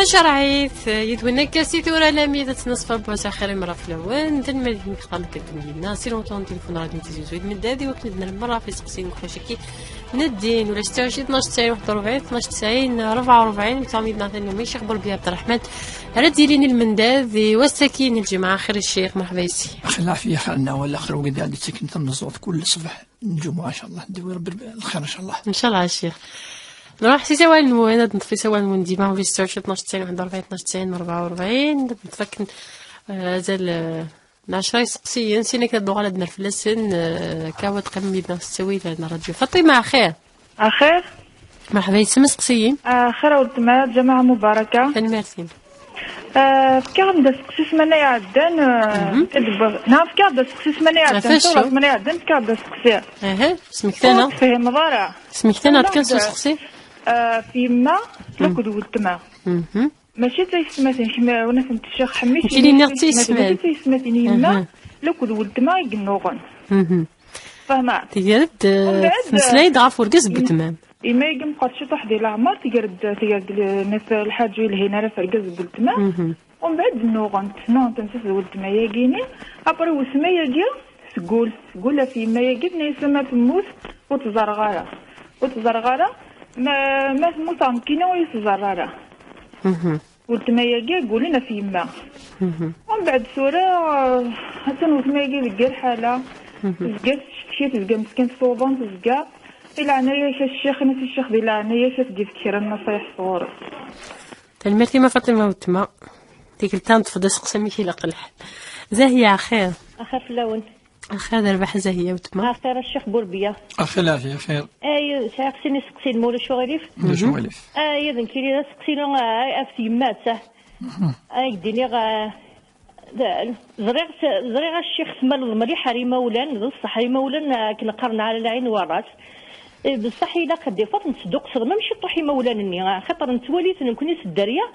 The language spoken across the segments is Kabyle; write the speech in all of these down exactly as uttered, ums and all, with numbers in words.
Tacerɛit, yid-wen akka si tura alammi d ttnaṣfa n wass axir imra fell-awen. Tanemmirt-nwen ixḍan akken yinna si lwuṭan n tilifun radio n Tizi Uzzu d Meddad, i wakken ad nerr merra ɣef iseqsiyen n uḥwac-agi n ddin, ula s tɛici tnac tesɛin waḥed u rebɛin, tnac tesɛin rebɛa u rebɛin, mettɛum yid-neɣ tanumi Ccix Burbi Ɛebderreḥman. Ara d-yilin i lmendad i wass-agi n lǧemɛa. Axir a ccix, merḥba yes-i. Axir lɛafiya, xir n awal, axir wigad i d-yettaken tameẓẓuɣt kul ṣṣbeḥ. Nǧumuɛ, ncallah, d-yawi Rebbi lxir, ncallah. Ncallah a ccix. Nruḥ s isawalen-nwen, ad neṭṭef isawalen-nwen dima, ula s tɛici tnac tesɛin waḥed u rebɛin, tnac tesɛin rebɛa u rebɛin, ad neṭṭef akken, eh, azal, eh, n ɛecra iseqsiyen, sin akken ad nuɣal ad nerr fell-asen, eh, akka ad teqqimem yid-neɣ s ttawil n ṛṛadyu. Faṭima, axir? Axir? Merḥba yes-m, iseqsiyen. Axir a weltma, lǧameɛ mubaraka. Tanemmirt-im. Ah, fkiɣ-d aseqsi ssmana iɛeddan, ah, Mhm. Neɣ fkiɣ-d aseqsi ssmana iɛeddan, tura ssmana iɛeddan fkiɣ-d aseqsi. Aha, smektaneɣ. Ur tefhimeḍ ara. Smektaneɣ-d kan s useqsi. Ah, f yemma, akked weltma. Mhm. Mačči d tayessetmatin, kemm, ur tent-ccix ḥemmi. Nekkini nniɣ d tayessetmatin, mačči d tayessetmatin, yemma, akked weltma i yennuɣen. Mhm. Fehmeɣ. Tger-d, eh, tettmeslay-d ɣef urgaz n weltma-m. Yemma-agi meqqret ciṭuḥ di leɛmer, tger-d, tger-d le-, nef-, lḥaǧa ur yelhin ara f urgaz n weltma. Mhm. Umbeɛd nnuɣent, nnuɣent nettat d weltma-yagi-ni. Après weltma-yagi, teggul, teggul ɣef yemma-yagi, tenna-yas ma temmut, ur tt-ẓerreɣ ara. Ur tt-ẓerreɣ ara, ma, ma temmut ɣer nekkini ur yi-teẓẓar ara. Mhm. Weltma-agi ggulen ɣef yemma. Mhm. Umbeɛd tura, eh, attan weltma-agi deg yir ḥala. Mhm. Tezga tettcetki, tezga meskint tuḍen, tezga. Di leɛnaya-k a ccix, ini-as i ccix di leɛnaya-k ad d-yefk kra n nnaṣayeḥ sɣur-s. Tanemmirt-im a Faṭima weltma. Tikkelt-a neṭṭef-d aseqsi amek ilaq lḥal. Zahya, axir? Axir fell-awen. Axir d rrbeḥ a Zahya weltma. Axir a ccix Burbiya. Axir lɛafiya, axir. Ay, sɛiɣ sin iseqsiyen ma ulac uɣilif. Ulac uɣilif. Ay, d nekkini d aseqsi-inu, ay, af tyemmat, ah. Mhm. Ay, ak-d-iniɣ, ah, d-, ẓriɣ, ẓriɣ a ccix tmaleḍ mliḥ ar imawlan, d ṣṣeḥ, imawlan, ah, akken qqaren ɛla lɛin warras. Eh, bṣaḥ ilaq ad d-ifaḍ, nettduqseḍ, ma mci ṭṭuḥ imawlan-nni, ah, xaṭer nettwali-ten nekkni s dderya,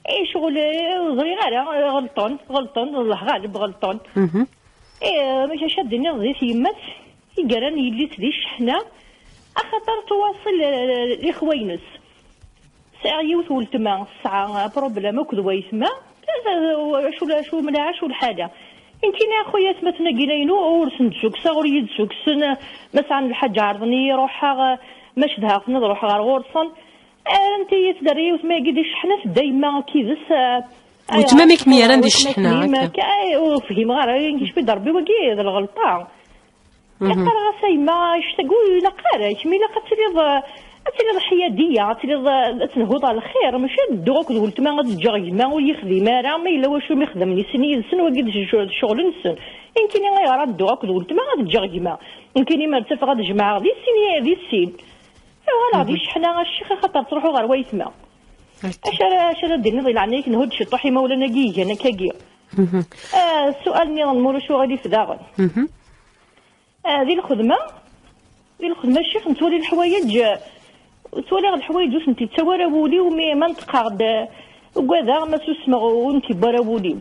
eh, ccɣel, eh, ur ẓriɣ ara, eh, ɣelṭen, ɣelṭen, Allah ɣaleb, ɣelṭen. Mhm. Eh, maca ad d-iniḍ di tyemmat, i yerran yelli-s di cceḥna, axaṭer twaṣel, eh, lixwa-ines. Sɛiɣ yiwet weltma, tesɛa problème akked waytma, eh, acu, acu mlaɛac u lḥala. Nekkini a xuya atmaten-agi-inu, ur sen-d-ssukkseɣ, ur iyi-d-ssukksen, ma sɛan lḥaǧa ɛerḍen-iyi ruḥeɣ, ma cedhaɣ-ten ad ruḥeɣ ɣer ɣur-sen. Rrant-iyi tderya weltma-agi di cceḥna, tedda yemma akka yid-s, ah, weltma-m i kem-yerran di cceḥna, akka? Ay, ur fhimeɣ ara, yecbi-d Rebbi wagi d lɣelṭa. Mhm. Qqareɣ-as a yemma, annect-agi ur ilaq ara, kemm ilaq ad tiliḍ, ah, ad tiliḍ ḥyadiya, ad tiliḍ, ah, ad tenhuḍ ɣer lxir, mačči ad dduɣ akked weltma ad ǧǧeɣ gma ur yexdim ara, ma yella wacu mi xedmen i sin yid-sen, wagi d ccɣel-nsen. I nekkini ayɣer ad dduɣ akked weltma ad ǧǧeɣ gma? Nekkini ma ttafeɣ ad jemɛeɣ di sin, di sin. Uɣaleɣ di cceḥna a ccix, axaṭer ttruḥuɣ ɣer waytma. Acu ara, acu ara d-tiniḍ, i leɛnaya-k, nhu-d ciṭuḥ imawlan-agi igan akkagi. Mhm. Ah, ssual nniḍen, ma ulac uɣilif daɣen. Mhm. Ah, di lxedma, di lxedma, ccix, nettwali leḥwayeǧ, ttwaliɣ leḥwayeǧ ur tent-yettawi ara wul-iw, mi ma neṭqeɣ-d, ugadeɣ ma susmeɣ ur tent-yewwi ara wul-iw.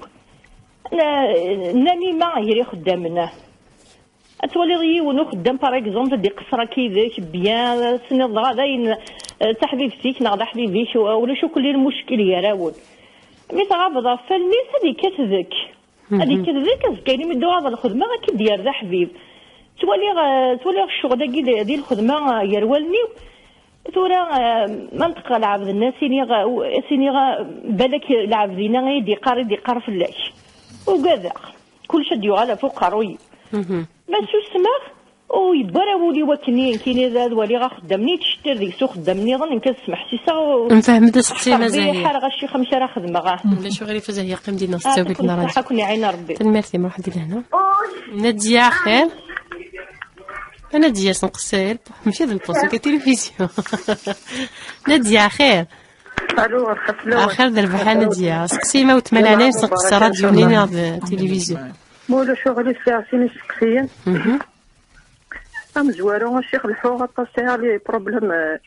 N-, nnan-iyi ma gar ixeddamen. Ad twaliḍ yiwen uxeddam, par exemple, ad iqeṣṣer akka yid-k, bien, ad s-tiniḍ dɣa dayen, eh, d taḥbibt-ik neɣ d aḥbib-ik, u-, ulac akk lmuckil gar-awen. Mi tɣabeḍ ɣef wallen-is, ad ikkat deg-k. Ad ikkat deg-k, azekka-nni mi d-tuɣaleḍ ɣer lxedma, ad k-id-yerr d aḥbib. Ttwaliɣ, eh, ttwaliɣ ccɣel-agi di, di lxedma, eh, gar wallen-iw. Tura, eh, ma neṭqeɣ lɛebd-nni, ad s-iniɣ, eh, ad s-iniɣ, eh, balak lɛebd-inna i d-iqqar, i d-iqqar fell-ak. Ugadeɣ. Kullec ad d-yuɣal ɣef uqerruy-iw. Mhm. Ma susmeɣ, ur yewwi ara wul-iw akken i nekkini d, ad waliɣ axeddam-nni, yettcettir deg-s uxeddam nniḍen, nekk ad smeḥsiseɣ u-, nfehmed aseqsi, ma Rebbi Zahya. Ḥareɣ a ccix amek ara xedmeɣ, ah. Ulac uɣilif a Zahya, qqim dinna s ttawil n ṛṛadyu. Ṣaḥa, ken iɛin Rebbi. Tanemmirt-im, ruḥ di lehna. Nadia, axir? A Nadia, senqes, mačči d lpus, akka tilivizyu. Nadia, axir? Alo, axir fell-awen. Axir d rrbeḥ a Nadia. Seqsi ma weltma Leɛnaya, senqes ṛṛadyu-nni neɣ d tilivizyu. Ma ulac uɣilif, sɛiɣ sin iseqsiyen. Mhm. Amezwaru, a ccix, leḥḥuɣ aṭas, sɛiɣ les problèmes, euh,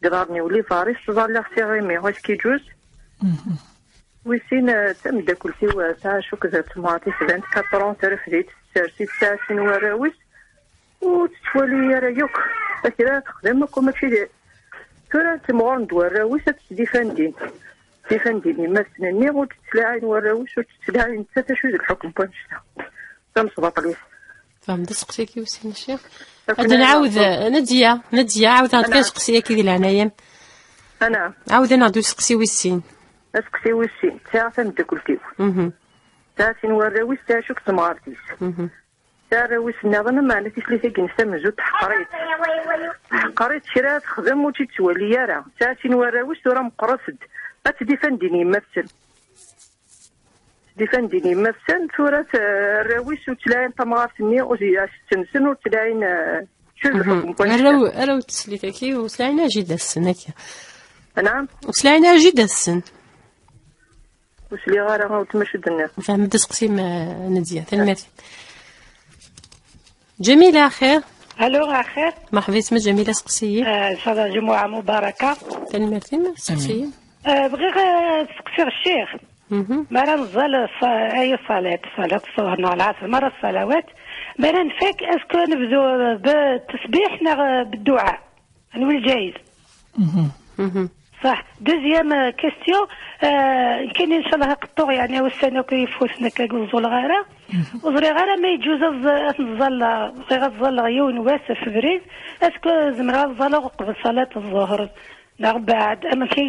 deg iḍarren-iw, les varices, ttẓalliɣ s iɣimi, est-ce que yeǧǧuz? Mhm. Wis sin, euh, d tameddakelt-iw, euh, tesɛa cukk d temɣart-is, vingt-quatre ans, terfed-itt, tessers-itt, tesɛa sin warraw-is, ur tettwali ara yakk. Kra texdem akk, mačči d, tura temɣur n warraw-is ad tesdifandin. Ifan din yemma-tsen-nni, ur tt-ttlaɛin warraw-is, ur tt-ttlaɛin nettat, acu d lḥukm n wannect-a? Tamesbaṭlit. Tfehmeḍ aseqsi-agi wis sin, cci? Ad nɛawed, Nadia, Nadia, ɛawed-aɣ-d kan aseqsi-agi di leɛnaya-m. Ana. Ɛawed-aneɣ-d useqsi wis sin. Aseqsi wis sin, sɛiɣ tameddakelt-iw. Mhm. Tesɛa sin warraw-is, tesɛa cukk temɣart-is. Mhm. Tesɛa arraw-is nniḍen, meɛna tislit-agi-ines tamenzut teḥqer-itt. Teḥqer-itt kra texdem ur tt-id-twali ara. Tesɛa sin warraw-is, tura meqqret-d. Ad tt-id-ifan din yemma-tsen. Ad tt-id-ifan din yemma-tsen, tura t-, arraw-is ur ttlaɛin tamɣart-nni, ur zi-, as-ttensen, ur ttlaɛin, eh, cud Mhm. lḥukm n wannect-a. Arraw, arraw n teslit-agi, ur ttlaɛin ara jida-tsen, akka. Naɛam? Ur ttlaɛin ara jida-tsen. Ur sliɣ ara, a weltma, acu d-tenniḍ. Fehmed aseqsi-m, eh, Nadia. Tanemmirt. Jamila, axir? Alo, axir? Merḥba, yesma Jamila, seqsi-yi. Eh, inchallah, jumu'a mubaraka. Tanemmirt-im, seqsi-yi. Eh, bɣiɣ, eh, ad seqsiɣ ccix. Mhm. Mi ara neẓẓal ṣ-, ay ṣṣalat, ṣṣalat ṣṣuhṛ neɣ lɛaṣr, mi ara ṣṣalawat, mi ara nfak, est-ce que nebdu b-, ttesbiḥ neɣ, eh, bedduɛa? Anwa lǧayiz? Mhm. Mhm. Ṣaḥ. Deuxième, euh, question, euh, nekkini, inchallah, ad qeṭṭuɣ, yeɛni, ussan akk ifuten akka, ur ẓẓuleɣ ara. Mhm. Ur ẓriɣ ara ma yeǧǧuz ad ẓ-, ad ten-ẓẓalleɣ, bɣiɣ ad ẓẓalleɣ yiwen wass ɣef ubrid. Est-ce que zemreɣ ad ẓẓaleɣ uqbel ṣalat ẓẓuhṛ neɣ beɛd? Amek i,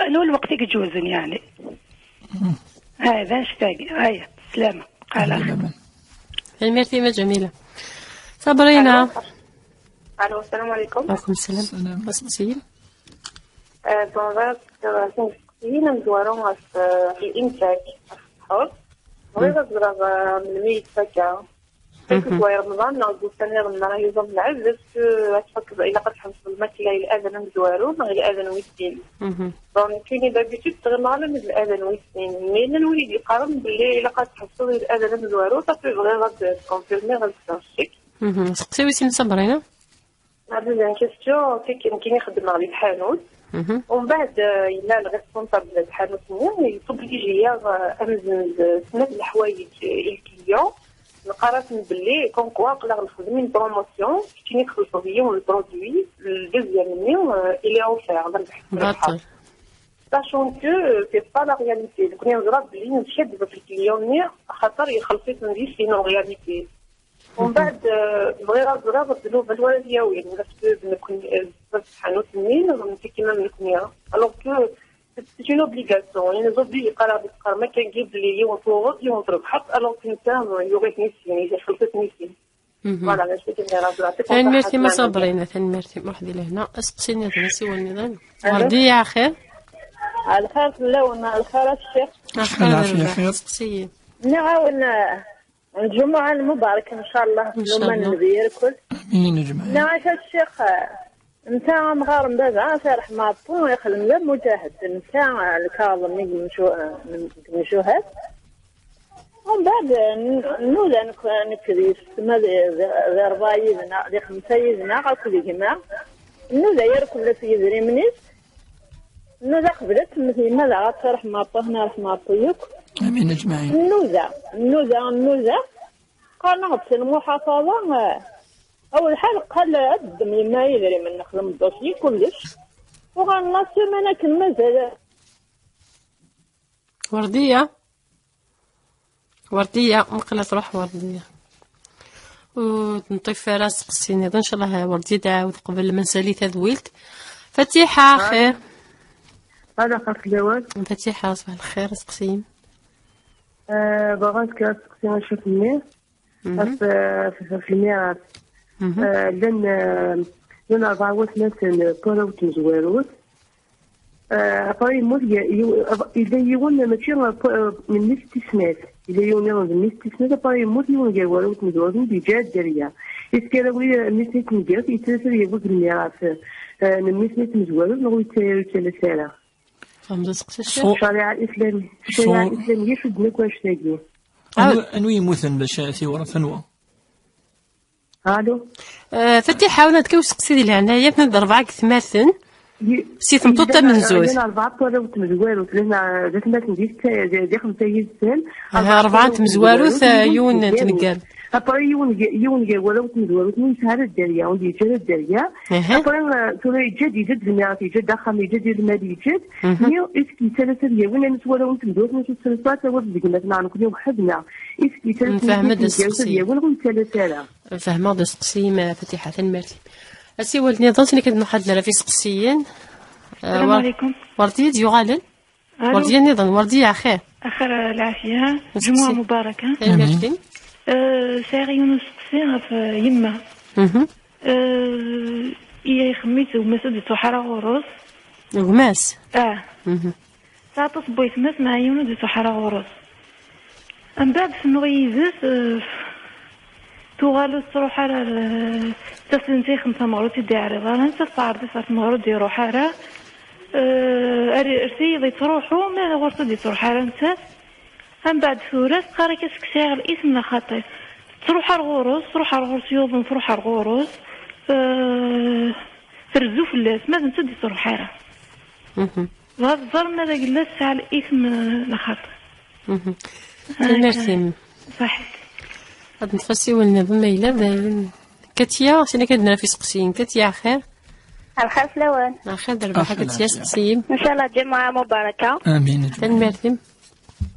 anwa lweqt i yeǧǧuzen, yeɛni? Mhm. Aya, d annect-agi. Aya, slama. Ala xir. Tanemmirt-im a Jamila. Sabrina. Alo. Alo, السلام عليكم. وعليكم السلام. السلام. Aseqsi-im. Eh, bon, bɣiɣ ad d-sqsiɣ sin iseqsiyen amezwaru ɣef, eh, الإمساك, ɣef ṣṣḥur. Bɣiɣ ad ẓreɣ, eh, melmi yettfakka. Est-ce que deg wayen Remḍan neɣ deg wussan nniḍen mi ara yuẓam lɛid, est-ce que ad tfakkeḍ, ilaq ad tḥebseḍ lmakla i ladan amezwaru neɣ i ladan wis sin? Mhm. Bon, nekkini d'habitude ttɣimeɣ alamma d ladan wis sin. Mais llan wid i d-yeqqaren belli ilaq ad tḥebseḍ i ladan amezwaru, ça fait bɣiɣ ad skonfirmiɣ, ad kkseɣ ccek. Mhm. Seqsi wis sin, Sabrina. La deuxième question, c'est que nekkini xeddmeɣ di tḥanut. Mhm. Umbeɛd, euh, yella le responsable n tḥanut-nni, yettobligyi-yaɣ, euh, ad nzenz, euh, snat leḥwayeǧ, euh, i lkliyan. Neqqar-asen belli, comme quoi, aql-aɣ nexdem une promotion, keččini txellṣeḍ yiwen le produit, le deuxième-nni, euh, il est offert, d rrbeḥ. Baṭel. Sachant que, euh, c'est pas la réalité. Nekkni neẓra belli nskaddeb ɣef lkliyan-nni, axaṭer ixelleṣ-iten di sin en réalité. Umbeɛd, euh, bɣiɣ ad ẓreɣ ddnubat wara d-yawin, parce que d nekkni, euh, d tḥanut-nni, neɣ netta kima d nekkni. Alors que c'est une obligation. Ils nous obligent, qqareɣ di teqqar, ma kan belli yiwen tuɣeḍ, yiwen trebḥeḍ, alors que netta, euh, yuɣ-iten i sin, ixelleṣ-iten i sin. Mhm. Voilà, d acu i d-nniɣ, ad ẓreɣ. Tanemmirt-im a Sabrina, tanemmirt-im. Ruḥ di lehna. Aseqsi nniḍen, asiwel nniḍen. Alo. Werdiya, axir? Lxir fell-awen, lxir a ccix. Axir, lɛafya, xir. Aseqsi-yi. Nniɣ-awen, eh, Lǧumuɛa lmubarek, ncallah, ncallah. Lumma n Nnbi irkul. Amin, ajmaɛin. Nniɣ-ak a ccix, eh, netta amɣar n baba, ata iṛḥem Ṛebbi, ixdem d amuǧahed. Netta, eh, lkaḍem i yemcu-, eh, n-, n-, yemcuhad. Umbeɛd, eh, n-, nnuda nekk, nekk d yessetma di, di, di ṛebɛa yid-neɣ, di xemsa yid-neɣ akked gma. Nnuda irkul-as yidrimen-is. Nnuda qbel ad temmet yemma, daɣ ad tt-iṛḥem Ṛebbi, ad ken-iṛḥem Ṛebbi yakk. Amin, ajmaɛin. Nnuda, nnuda, nnuda. Qqaren-aɣ-d si lmuḥafaḍa, eh, aw lḥal qqal ad teddem yemma idrimen, nexdem ddusyi kullec. Uɣalen la semaine akken mazal. Werdiya. Werdiya, meqqla truḥ Werdiya. Ur d-nṭif ara aseqsi nniḍen, ncallah Werdiya tɛawed qbel ma nsali tadwilt. Fatiḥa, xir. Ala, xir fell-awen. Fatiḥa, ṣbaḥ lxir, aseqsi-im. Eh, bɣiɣ ad kra aseqsi acu tenniḍ. Mhm. Ɣef, eh, ɣef lmiras. Mhm. Eh, llan, eh, llan rebɛa watmaten, eh, n warraw n tmezwarut. Eh, après yemmut, ye-, yiw-, yella yiwen, mačči, eh, p-, eh, n mmi-s tis snat. Yella yiwen nniḍen d mmi-s tis snat, après yemmut yiwen gar warraw n tmezwarut, yeǧǧa-d dderya. Est-ce que ara win, eh, mmi-s n tmezwarut, yettalas ad yawi deg lmiras, eh, n mmi-s n tmezwarut, neɣ ur yettalas ara? Tfehmeḍ aseqsi? Ccariɛa islam-, ccariɛa islamiyya cudden akk annect-agi. Anwa, anwa yemmuten bac tiwriḍ, anwa? Alo? Eh, Fatiḥa, ɛawen-aɣ-d kan useqsi di leɛnaya, tnad rebɛa deg tmaten, si tmeṭṭut tamenzut. Llan rebɛa n warraw n tmezwarut, llan, eh, d atmaten di, di, di xemsa yid-sen. Aha, rebɛa n tmezwarut, eh, yiwen n tneggarut. Après, yiwen ge-, yiwen gar warraw n tmezwarut, ur yesɛi ara dderya, ur d-yeǧǧi ara dderya. Après, euh, tura yeǧǧa-d, yeǧǧa-d lmirat, yeǧǧa-d axxam, yeǧǧa-d lmal, yeǧǧa-d. Mais est-ce que yettalas ad yawin ayen s warraw n tmezwarut, mačči s tmezwarut, ad tawad deg gma-tneɣ nekkni weḥd-neɣ? Est-ce que yettalas ad yawin, ur yettalas ara? Fehmeɣ-d asteqsi-im, a Fatiḥa, tanemmirt-im. Asiwel nniḍen, sin akka d-nḥaddel ɣef iseqsiyen. Asalaamu ɛalaykum. Werdiya d-yuɣalen? Werdiya nniḍen, Werdiya, axir. Axir, lɛafiya. Jumuɛa mubaraka. Tanemmirt-im. Eh, sɛiɣ yiwen useqsi ɣef, eh, yemma. Eh, i ixemmem-itt gma-s ur d-ittruḥ ara ɣur-s. Gma-s? Ah. Tesɛa aṭas n waytma-s, meɛna yiwen ur d-ittruḥ ara ɣur-s. Mbeɛd tennuɣ yid-s, eh, tuɣal ur tettruḥ ara ar, eh, d tasdint i ixdem tameɣrut i d-iɛriḍ ara, nettat teɛreḍ-it ɣer tmeɣrut ur d-iruḥ ara. Eh, ar, ar tiyiḍ yettruḥu, ma ɣur-s ur d-ittruḥ ara nettat. Mbeɛd tura teqqar akka, sseqsayeɣ isem n xaṭi. Tettruḥ ar ɣur-s, tettruḥ ar ɣur-s, yuḍen, tettruḥ ar ɣur-s. Eh, trezzu fell-as, ma d netta ur d-ittruḥ ara. Bɣiɣ ad ẓreɣ ma d agella tesɛa isem n xaṭi. Tanemmirt-im. Ṣaḥit. Ad neṭṭef asiwel nniḍen ma yella d Katia, sin akka d-naf iseqsiyen. Katia, axir? Lxir fell-awen. Axir d rrbeḥ a Katia, seqsi-m. Ncallah, ǧemuɛa mubaraka. Amin. Tanemmirt-im.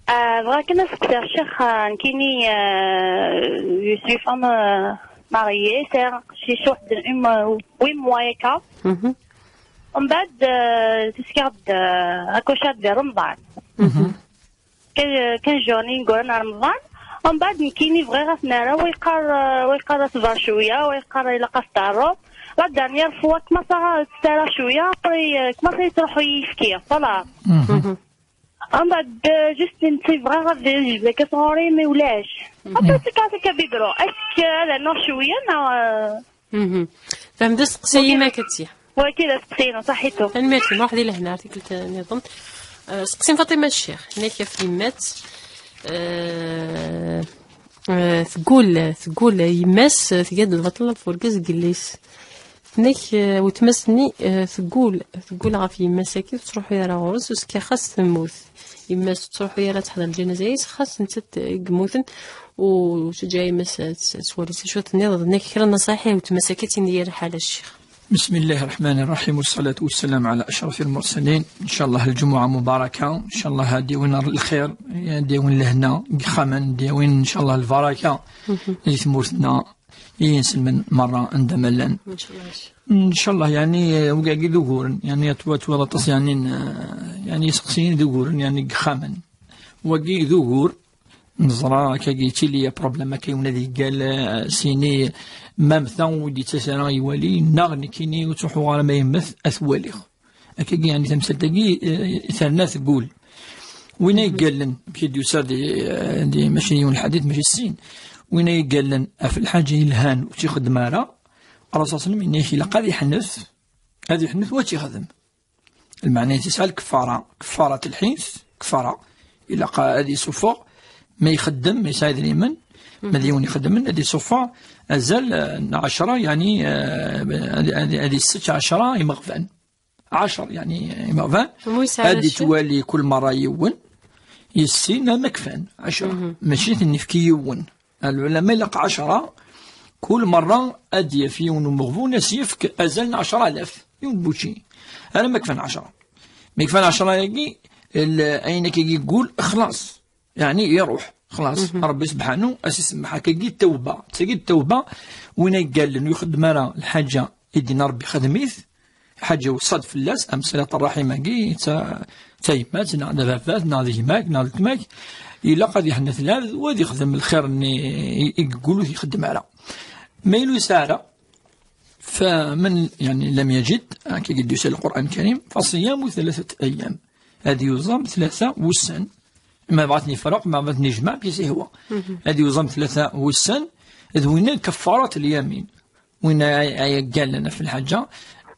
Ah, bɣiɣ kan ad seqsiɣ ccix, ah, nekkini, ah, je suis femme, ah, mariée, sɛiɣ aqcic waḥed n, ah, huit mois yakka. Mbeɛd, ah, teskaɣ-d, ah, accoucher-d di Remḍan. Quinze, quinze jours ineggura n Remḍan. Mbeɛd nekkini bɣiɣ ad t-nerr, wa yeqqar, ah, wa yeqqar ad tber cwiya, wa yeqqar ilaq ad t-terreḍ. La dernière fois, kmaṣaɣ ad t-terreɣ cwiya, après, ah, kmaṣaɣ yettruḥu yifki, voilà. Mbeɛd, euh, juste une petite vraie rêve, je vais que son rêve, mais ولاش. Après, c'est quand c'est que bigro. Est-ce que هذا نوع شوية؟ Non, euh, فهم ده سقسي ما كتي. وكذا سقسينا، صحيتو. Tanemmirt-im, ruḥ di lehna, tikkelt nniḍen. Euh, seqsim Faṭima Ccix, nekk ɣef yemma-s, euh, euh, tgul, tgul yemma-s, tga-d lbaṭel ɣef urgaz n yelli-s. Tenna-k, eh, weltma-s-nni, eh, teggul, teggul ɣef yemma-s-agi, ur tettruḥu ara ɣur-s, uskir xas temmut. Yemma-s ur tettruḥu ara ad teḥḍer lǧanaza-is, xas nettat, eh, i yemmuten, u teǧǧa yemma-s ad, ad twali s acu tenniḍ, tenna-k kra n nnaṣaḥ i weltma-s-agi, ad tini yir lḥal a ccix. بسم الله الرحمن الرحيم، والصلاة والسلام على أشرف المرسلين. إن شاء الله الجمعة مباركة، إن شاء الله هادي وين الخير، هادي وين الهنا، قخما، هادي وين إن شاء الله البركة. Di tmurt-nneɣ, i yinselmen merra anda ma llan. إن شاء الله. إن شاء الله، يعني, wagi d uguren, يعني, twatwal aṭas, يعني, n, يعني, iseqsiyen d uguren, يعني, deg yixxamen. Wagi d ugur, neẓra akkagi yettili problème akka, yiwen ad yeggal, eh, sini, ma mta ur d-yettas ara iwali, neɣ nekkini ur ttruḥuɣ ara ma yemmet ad t-waliɣ. Akkagi, يعني, tamsalt-agi, eh, terna teggul. Win ay yeggallen, amek i d-yusa di, eh, di, mačči yiwen lḥadit, mačči sin. Win ay yeggallen ɣef lḥaǧa yelhan ur tt-ixeddem ara, Ṛṛasul صلى الله عليه وسلم yenna-ak ilaq ad iḥennet, ad iḥennet u ad tt-ixdem. Lmeɛna tesɛa lkeffara, keffara telḥint, keffara. Ilaq ad isuffeɣ, ma ixeddem, ma yesɛa idrimen, ma d yiwen ixeddmen, ad isuffeɣ azal, eh, n ɛecṛa, يعني, eh, ad, ad, ad issečč ɛecṛa imeɣban. عشر, يعني, imeɣban. Ad ittwali kul merra yiwen, yessin ama kfan, ɛecṛa. Mačči ad nefk i yiwen. Lɛulama ilaq ɛecṛa, kul merra ad d-yaf yiwen umeɣbun, ad s-yefk azal n ɛecṛa alaf, yiwen n wučči. Alamma kfan ɛecṛa. Mi kfan ɛecṛa-agi, l-, ayen akkagi yeggul, xlaṣ. يعني, iruḥ, xlaṣ. Ṛebbi sebḥanu, ad s-isemmeḥ akkagi ttawba. Tagi ttawba, win ay yeggallen ur ixeddem ara lḥaǧa i d-yenna Ṛebbi xdem-it, ḥaǧa iweṣṣa-d fell-as, am ṣilat ṛṛaḥim-agi, d ta-, d tayemmat, neɣ d ababat, neɣ d gma-k, neɣ d weltma-k, ilaq ad iḥennet lɛebd, u ad ixdem lxir-nni i, i yeggul ur t-ixeddem ara. Ma yella ur yesɛi ara, فمن, يعني, لم يجد, هكا قد يسأل القرآن الكريم, فصيام ثلاثة أيام. Ad yuẓam tlata wussan. Ma bɣa ad ten-ifreq, ma bɣa ad ten-ijmeɛ, كيف هو. Ad yuẓam tlata wussan, d winna كفارة اليمين. Winna ay, ay yeggallen ɣef lḥaǧa,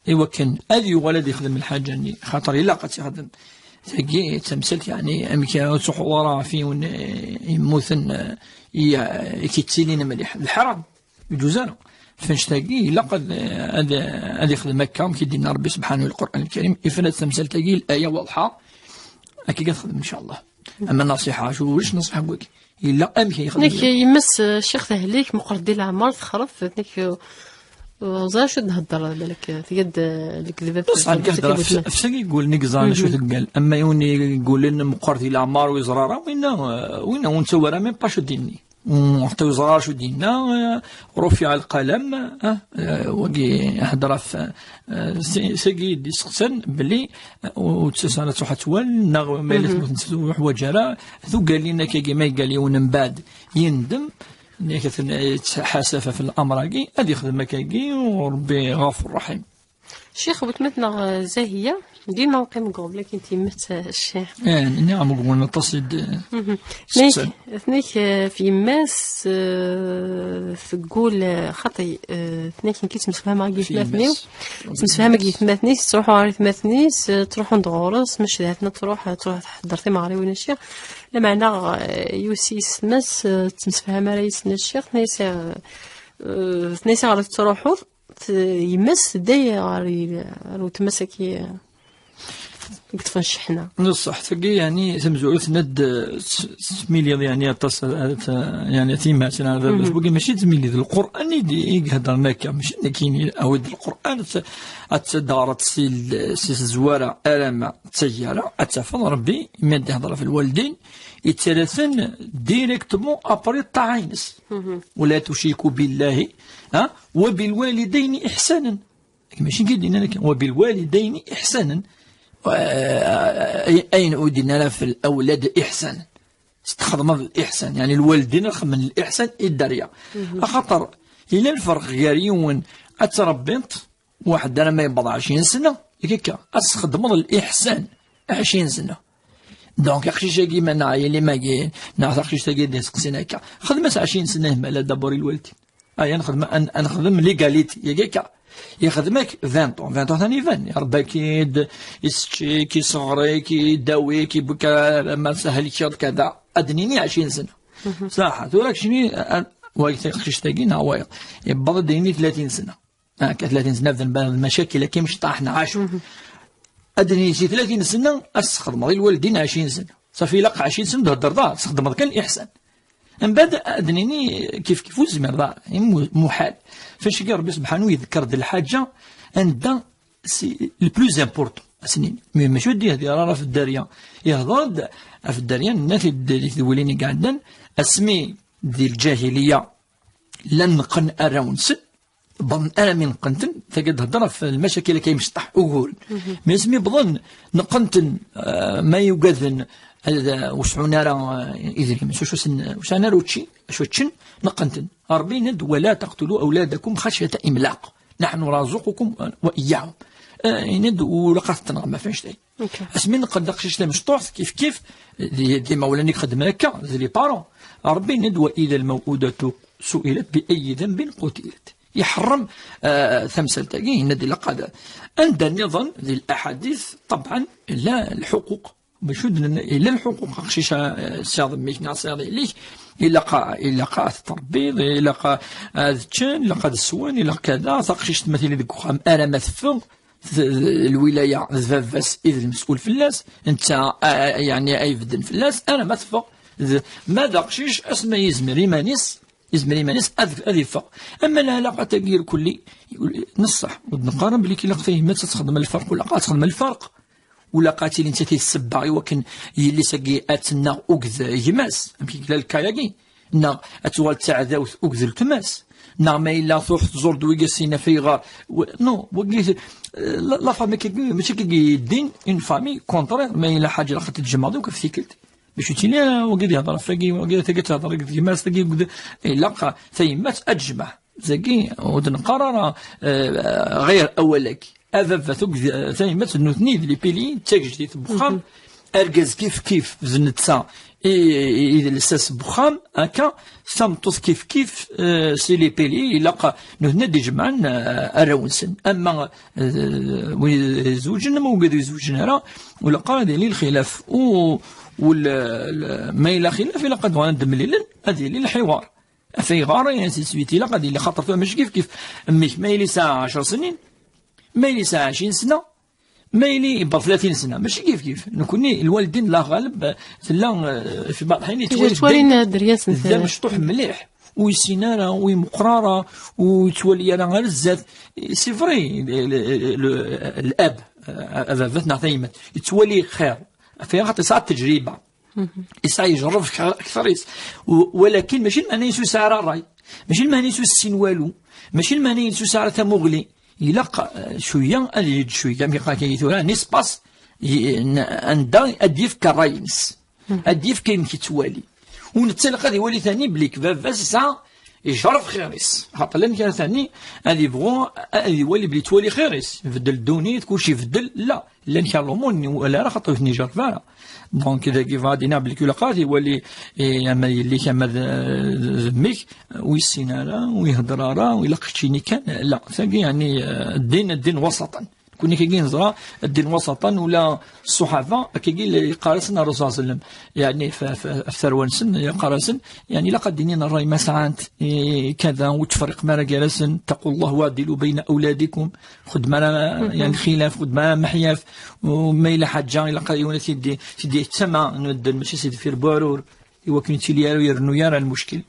i wakken ad yuɣal ad ixdem lḥaǧa-nni, xaṭer ilaq ad tt-ixdem. Tagi d tamsalt, يعني, amek ur ttruḥuɣ ara ɣef yiwen, eh, yemmuten, eh, i, i k-yettilin mliḥ. D lḥaram. Ur yeǧuz ara. F annect-agi, ilaq ad, ad, ad ixdem akka, amek i d-yenna Ṛebbi subḥanahu di Lqur'an Lkarim, ifra-d tamsalt-agi, laya waḍḥa, akka i ad texdem, إن شاء الله. Ama nnaṣiḥa, acu ulac nnaṣiḥa n wagi? Yella amek ay yexdem. Nek yemma-s, eh, Ccix Tehlik, meqqret di leɛmer, texref, nek, eh, ur ẓriɣ acu d-nhedder, balak, eh, tga-d, eh, lekdeb ɣef... Bṣeḥ, nekk heddreɣ ɣef, ɣef sagi yeggul, nek ẓran acu teggal. Ama yiwen yeggullen meqqer di leɛmer, ur yeẓra ara, winna, eh, winna ur nettawi ara même pas acu d-yenni. Ur, ḥetta ur yeẓra ara acu d-yenna, eh, رفع القلم, eh, eh, wagi heddreɣ ɣef, eh, s-, sagi d-iseqsan belli, eh, ur, ur ttessan ad truḥ ad twal, neɣ ma yella tmut ur teḥwaǧ ara, tugalin akkagi ma yeggal yiwen mbeɛd yendem, nek ad ten-, yettḥasaf ɣef l'amr-agi, ad yexdem akkagi, u Rebbi ɣafur raḥim. Ccix, weltma-tneɣ, eh, Zahiya, dima neqqim deg uɣbel akin temmet, eh, ccix. Eh, nniɣ-am deg win aṭas i d-, mhm, seqsan. Tnek, tnek, eh, f yemma-s, eh, teggul, eh, xaṭi, eh, tnek nekk ttemsefhameɣ deg f yemma-s. Yetmaten-iw. Ttemsefhameɣ deg yetmaten-is, tettruḥu ɣer yetmaten-is, eh, ttruḥun-d ɣur-s, ma cedhat-na truḥ, eh, truḥ tḥedder timɣriwin, acci. Lameɛna, eh, yusi yessetma-s, eh, ttemsefham ara yis-sen ccix, tenna-yas, eh, eh, tenna-yas ɣer tettruḥuḍ, t-, yemma-s tedda ɣer, ɣer weltma-s-agi, eh, i yeṭṭfen cceḥna. Neṣṣeḥ, tagi, yeɛni, tamezwarut tenna-d, eh, s-, s-, tmiliḍ, yeɛni, aṭas, eh, t-, yeɛni, timat, neɣ baba-s, mhm, wagi mačči d tmiliḍ, d Lqur'an i d-, i iheddren akka, mačči d nekkini, awi-d Lqur'an, ad t-, ad t-, ad teɣreḍ si l-, si tezwara alamma d taggara, ad tafeḍ Rebbi, mi ad d-ihder ɣef lwaldin, yettarra-ten directement après ṭṭaɛa-ines. Mhm. ولا تشركوا بالله, ha, وبالوالدين إحسانا. Mačči kan d-yenna akka, وبالوالدين إحسانا. Eh, ayen ur d-yenna ara f lawlad iḥsan. S txedmeḍ liḥsan, yeɛni lwaldin ad xedmen liḥsan i dderya. Mhm. Axaṭer yella lferq gar yiwen ad tṛebbiḍ, waḥed ara ma yewweḍ ɛecrin sna, yak akka, ad s-txedmeḍ liḥsan ɛecrin sna. Donc, aqcic-agi, ma neɣ yili magi, neɣ taqcict-agi d-iseqsin akka, xdem-as ɛecrin sna ihmal ad dabur i lwaldin. Aya nexdem, ad, ad nexdem l'égalité, yak akka. Yexdem-ak vingt ans, vingt ans atan iban, iṛebba-k-id, isečč-ik, iṣebber-ik, idawi-k, iwwi-k alamma s ahelkeḍ, kada. Ad d-nini ɛecrin sna. Mhm. Saḥa, tura keččini, a-, a-, wa taqcict-agi neɣ wayeḍ. Yewweḍ ad d-yini tlatin sna. Akka, tlatin sna bdan ba-, lmacakil akka imecṭaḥ neɣ acu. Mhm. Ad d-nini si tlatin sna, ad s-txedmeḍ i lwaldin ɛecrin sna. Safi, ilaq ɛecrin sna d-thedreḍ, ad txedmeḍ kan liḥsan. Mbeɛd ad d-nini kif kif ur tezmireḍ ara, mu-, muḥal. Fac-agi Rebbi subḥanu yedker-d lḥaǧa anda c'est le plus important, ad s-nini. Mais mačči ur d-yehdir ara ɣef dderya. Yehder-d ɣef dderya, nenna-t-id di tedwilin i iɛeddan, asmi di lǧahiliya llan neqqen arraw-nsen, bḍen armi neqqen-ten, tagi d-hedder ɣef lmacakil akka imecṭaḥ uguren. Mhm. Mais asmi bḍen neqqen-ten, eh, ma yugaden ad, eh, ur sɛun ara, eh, idrimen, s wacu sen-, ur sɛan ara učči, acu ččen, neqqen-ten. Ṛebbi yenna-d, ولا تقتلوا أولادكم خشية إملاق. نحن نرزقكم وإياهم. Eh, yenna-d, ur ilaq ad ten-tenɣem ɣef annect-a. Ok. Asmi neqqen-d taqcict tamecṭuḥt, kif kif, d, d imawlan i ixeddmen akka, d les parents. Ṛebbi yenna-d, وإذا الموءودة سئلت بأي ذنب قتلت. Iḥeṛṛem, eh, tamsalt-agi, yenna-d ilaq ad, anda nniḍen di laḥadit, ṭebɛen, illa lḥuquq. Bac ur d-nenna, illa lḥuquq, aqcic, eh, tesɛiḍ mmi-k neɣ tesɛiḍ yelli-k, ilaq a-, ilaq ad t-tṛebbiḍ, ilaq a-, ad ččen, ilaq ad swen, ilaq kada, taqcict ma tili deg uxxam, ara ma teffeɣ, t-, lwilaya d baba-s i d lmesul fell-as, netta, a-, a-, yeɛni ay bedden fell-as, ara ma teffeɣ. D, ma d aqcic, asma yezmer iman-is, yezmer iman-is ad, ad iffeɣ. Ama lɛalaqa-tagi irkelli, neṣṣeḥ, ur d-neqqar ara belli ilaq tayemmat ad texdem lferq, ur ilaq ad texdem lferq. Ur ilaq ad tili nettat i d ssebba i wakken yelli-s-agi ad tennaɣ uged gma-s, amek i yella lkay-agi, neɣ ad tuɣal d taɛdawt uged weltma-s, neɣ ma yella truḥ tẓur-d wiyasin ɣef ayɣer. W-, non, wagi, la, la famille, kagi, mačči kagi yeddin, une famille, contraire, ma yella ḥaǧa ilaq ad t-tjemɛeḍ akk ɣef tikkelt. Bac ur tili ara wagi ad yehder ɣef wagi, wagi tagi ad tehder akked gma-s, tagi akked, ilaq tayemmat ad tejmeɛ. Tagi ur d-neqqar ara, eh, ɣir awal-agi. A baba, tugdi, eh, tayemmat d nutni d les piliers d tagejdit n wexxam. Mhm. Argaz kif kif d netta i, i, i d lsas n wexxam, akka, tameṭṭut kif kif, eh, c'est les piliers, ilaq nutni ad d-ijemɛen, eh, arraw-nsen. Ama, eh, wid izewǧen, ama wid ur izewǧen ara, ur ilaq ara ad yili lxilaf. U, u l-, l-, ma yella xilaf, ilaq ad uɣalen ad d-mlilen, ad yili lḥiwar. Ɣef ayɣer, ainsi de suite, ilaq ad yili, xaṭer tura mačči kif kif. Mmi-k, ma yella yesɛa ɛecr snin, ma yella yesɛa ɛecrin sna, Ma yili yebbeɣ tlatin sna, mačči kif kif. Nekkni, lwaldin, la ɣaleb, eh, tella, eh, fi baḍ ḥin yettwali ddin d amecṭuḥ mliḥ, ur yessin ara, ur imeqqer ara, ur yettwali ara ar zdat. C'est vrai, le, le, le, l'ab, eh, ababat neɣ tayemmat, yettwali xir. Ɣef xaṭer yesɛa ttejriba. Yesɛa yejreb kter-is. Walakin mačči lmeɛna-is ur yesɛi ara ṛṛay. Mačči lmeɛna-is ur yessin walu. Mačči lmeɛna-is ur yesɛi ara tamuɣli. Ilaq, eh, cwiya ad yeǧǧ cwiya, mi qqar akka tura, n espace, anda ad d-yefk ṛṛay-ines. Ad d-yefk ayen yettwali. U netta ilaq ad iwali tani belli baba-s yesɛa yejreb xir-is. Xaṭer llan kra tani ad yebɣu ad iwali belli yettwali xir-is. Ibeddel ddunit, kulci ibeddel. La, llan kra lumuṛ ur nwala ara, xaṭer ur ten-ijerreb ara. Donc, dagi bɣa ad iniɣ belli ilaq ad iwali, eh, ama d yelli-k, ama d, d mmi-k, ur yessin ara, ur ihedder ara, ilaq keččini kan. La, tagi, yeɛni, eh, ddin, ddin wasaṭan. Nekkni akkagi neẓra ddin wasaṭan, ula ṣṣuḥaba, akkagi i yeqqar-asen Ṛṛasul ṣalla Llahu ɛalayhi wa sallam. Yeɛni, f-, f-, ɣef tarwa-nsen, yeqqar-asen, yeɛni, ilaq ad d-inin ṛṛay ma sɛan-t, eh, kada, ur ttferriqem ara gar-asen, اتقوا الله واعدلوا بين أولادكم. Xeddem ara, yeɛni, lxilaf, xeddem ara meḥyaf, u ma yella ḥaǧa, ilaq yiwen ad t-id-, t-id-yettama n medden, mačči s deffir buɛrur. I wakken ur yettili ara, ur irennu ara lmuckil.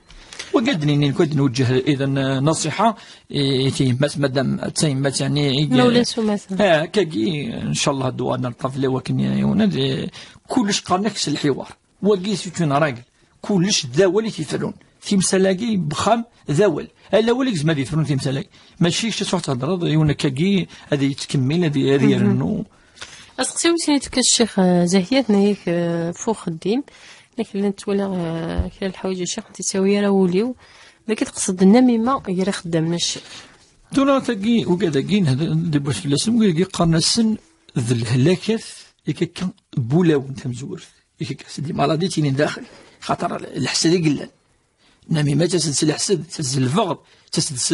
Wagi ad d-nini, nekk ad d-nweǧǧeh idan, eh, naṣiḥa i, i tyemmat, madam d tayemmat, yeɛni, i, ma ulac umata. Ah, akkagi, ncallah, ad d-uɣalen ar ṭṭabla i wakken yiwen ad, eh, kullec qqaren-ak s lḥiwar. Wagi c'est une règle. Kullec d awal i t-iferrun. Timsal-agi n wexxam d awal. Ala awal i yezmer ad yefrun timsal-agi. Mačči kečč ad truḥ theddreḍ, yiwen akkagi ad yettkemmil, ad, ad irennu. Aseqsi wis sin i tefka ccix, eh, Zahya, tenna-yak, eh, f uxeddim, nekk llan ttwaliɣ, eh, kra n leḥwayeǧ a ccix ur tt-yettawi ara wul-iw, d akken teqsed nnamima gar ixeddamen a ccix. Tura tagi, ugad-agi, nehd-, ndebbes fell-asen, wigi qqaren-asen d lehlakat, yak akka n wulawen tamezwert, yak akka c'est des maladies ttinin daxel, xaṭer leḥsad i yellan. Namima d tased s leḥsed, d tased s lbeɣḍ, d tased s,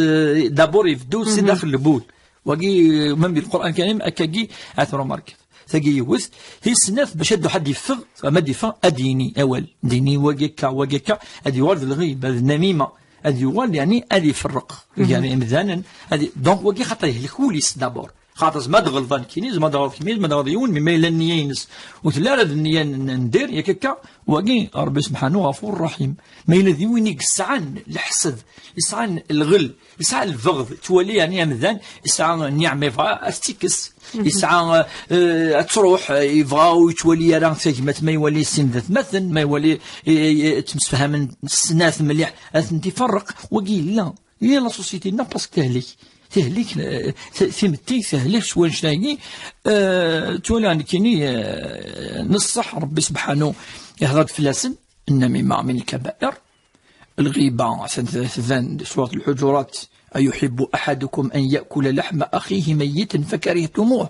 d'abord ibeddu si daxel lbul. Wagi, même di Lqur'an Karim, akkagi, ad t-remarkeḍ. Tagi yiwet, tis snat, bac ad ḥedd yeffeɣ, ama ad yeffeɣ, ad d-yini awal. D-yini wagi akka, wagi akka, ad yuɣal d lɣiba, d namima, ad yuɣal, yeɛni, ad iferreq gar imdanen, ad i-, donc wagi xaṭer yehlek wul-is d'abord. Xaṭer zma d ɣelḍan kini, zma d ɣelḍ kini, zma d ɣelḍ yiwen, mi ma yella nniya-ines ur telli ara d nniya n, n dir, yak akka, wagi, Ṛebbi subḥanu ɣafur raḥim. Ma yella d yiwen i yesɛan leḥsed, yesɛan lɣel, yesɛa lbeɣd, twali, yeɛni, amdan, yesɛa nniɛma, yebɣa ad tt-ikkes, yesɛa, eh, ad truḥ, eh, yebɣa ur yettwali ara tagmat, ma iwali sin d atmaten, ma iwali, eh, eh, ttemsefhamen snat mliḥ, ad tent-iferreq, wagi yella. Yella la société-nneɣ parce que tehlek. Tehlek, eh, t-, timetti tehlek s wannect-agi, eh, ttwaliɣ nekkini, eh, neṣṣeḥ Ṛebbi subḥanu ihḍer-d fell-asen, النميمة من الكبائر، الغيبة تبان سورة الحجرات، أيحب أحدكم أن يأكل لحم أخيه ميتا فكرهتموه.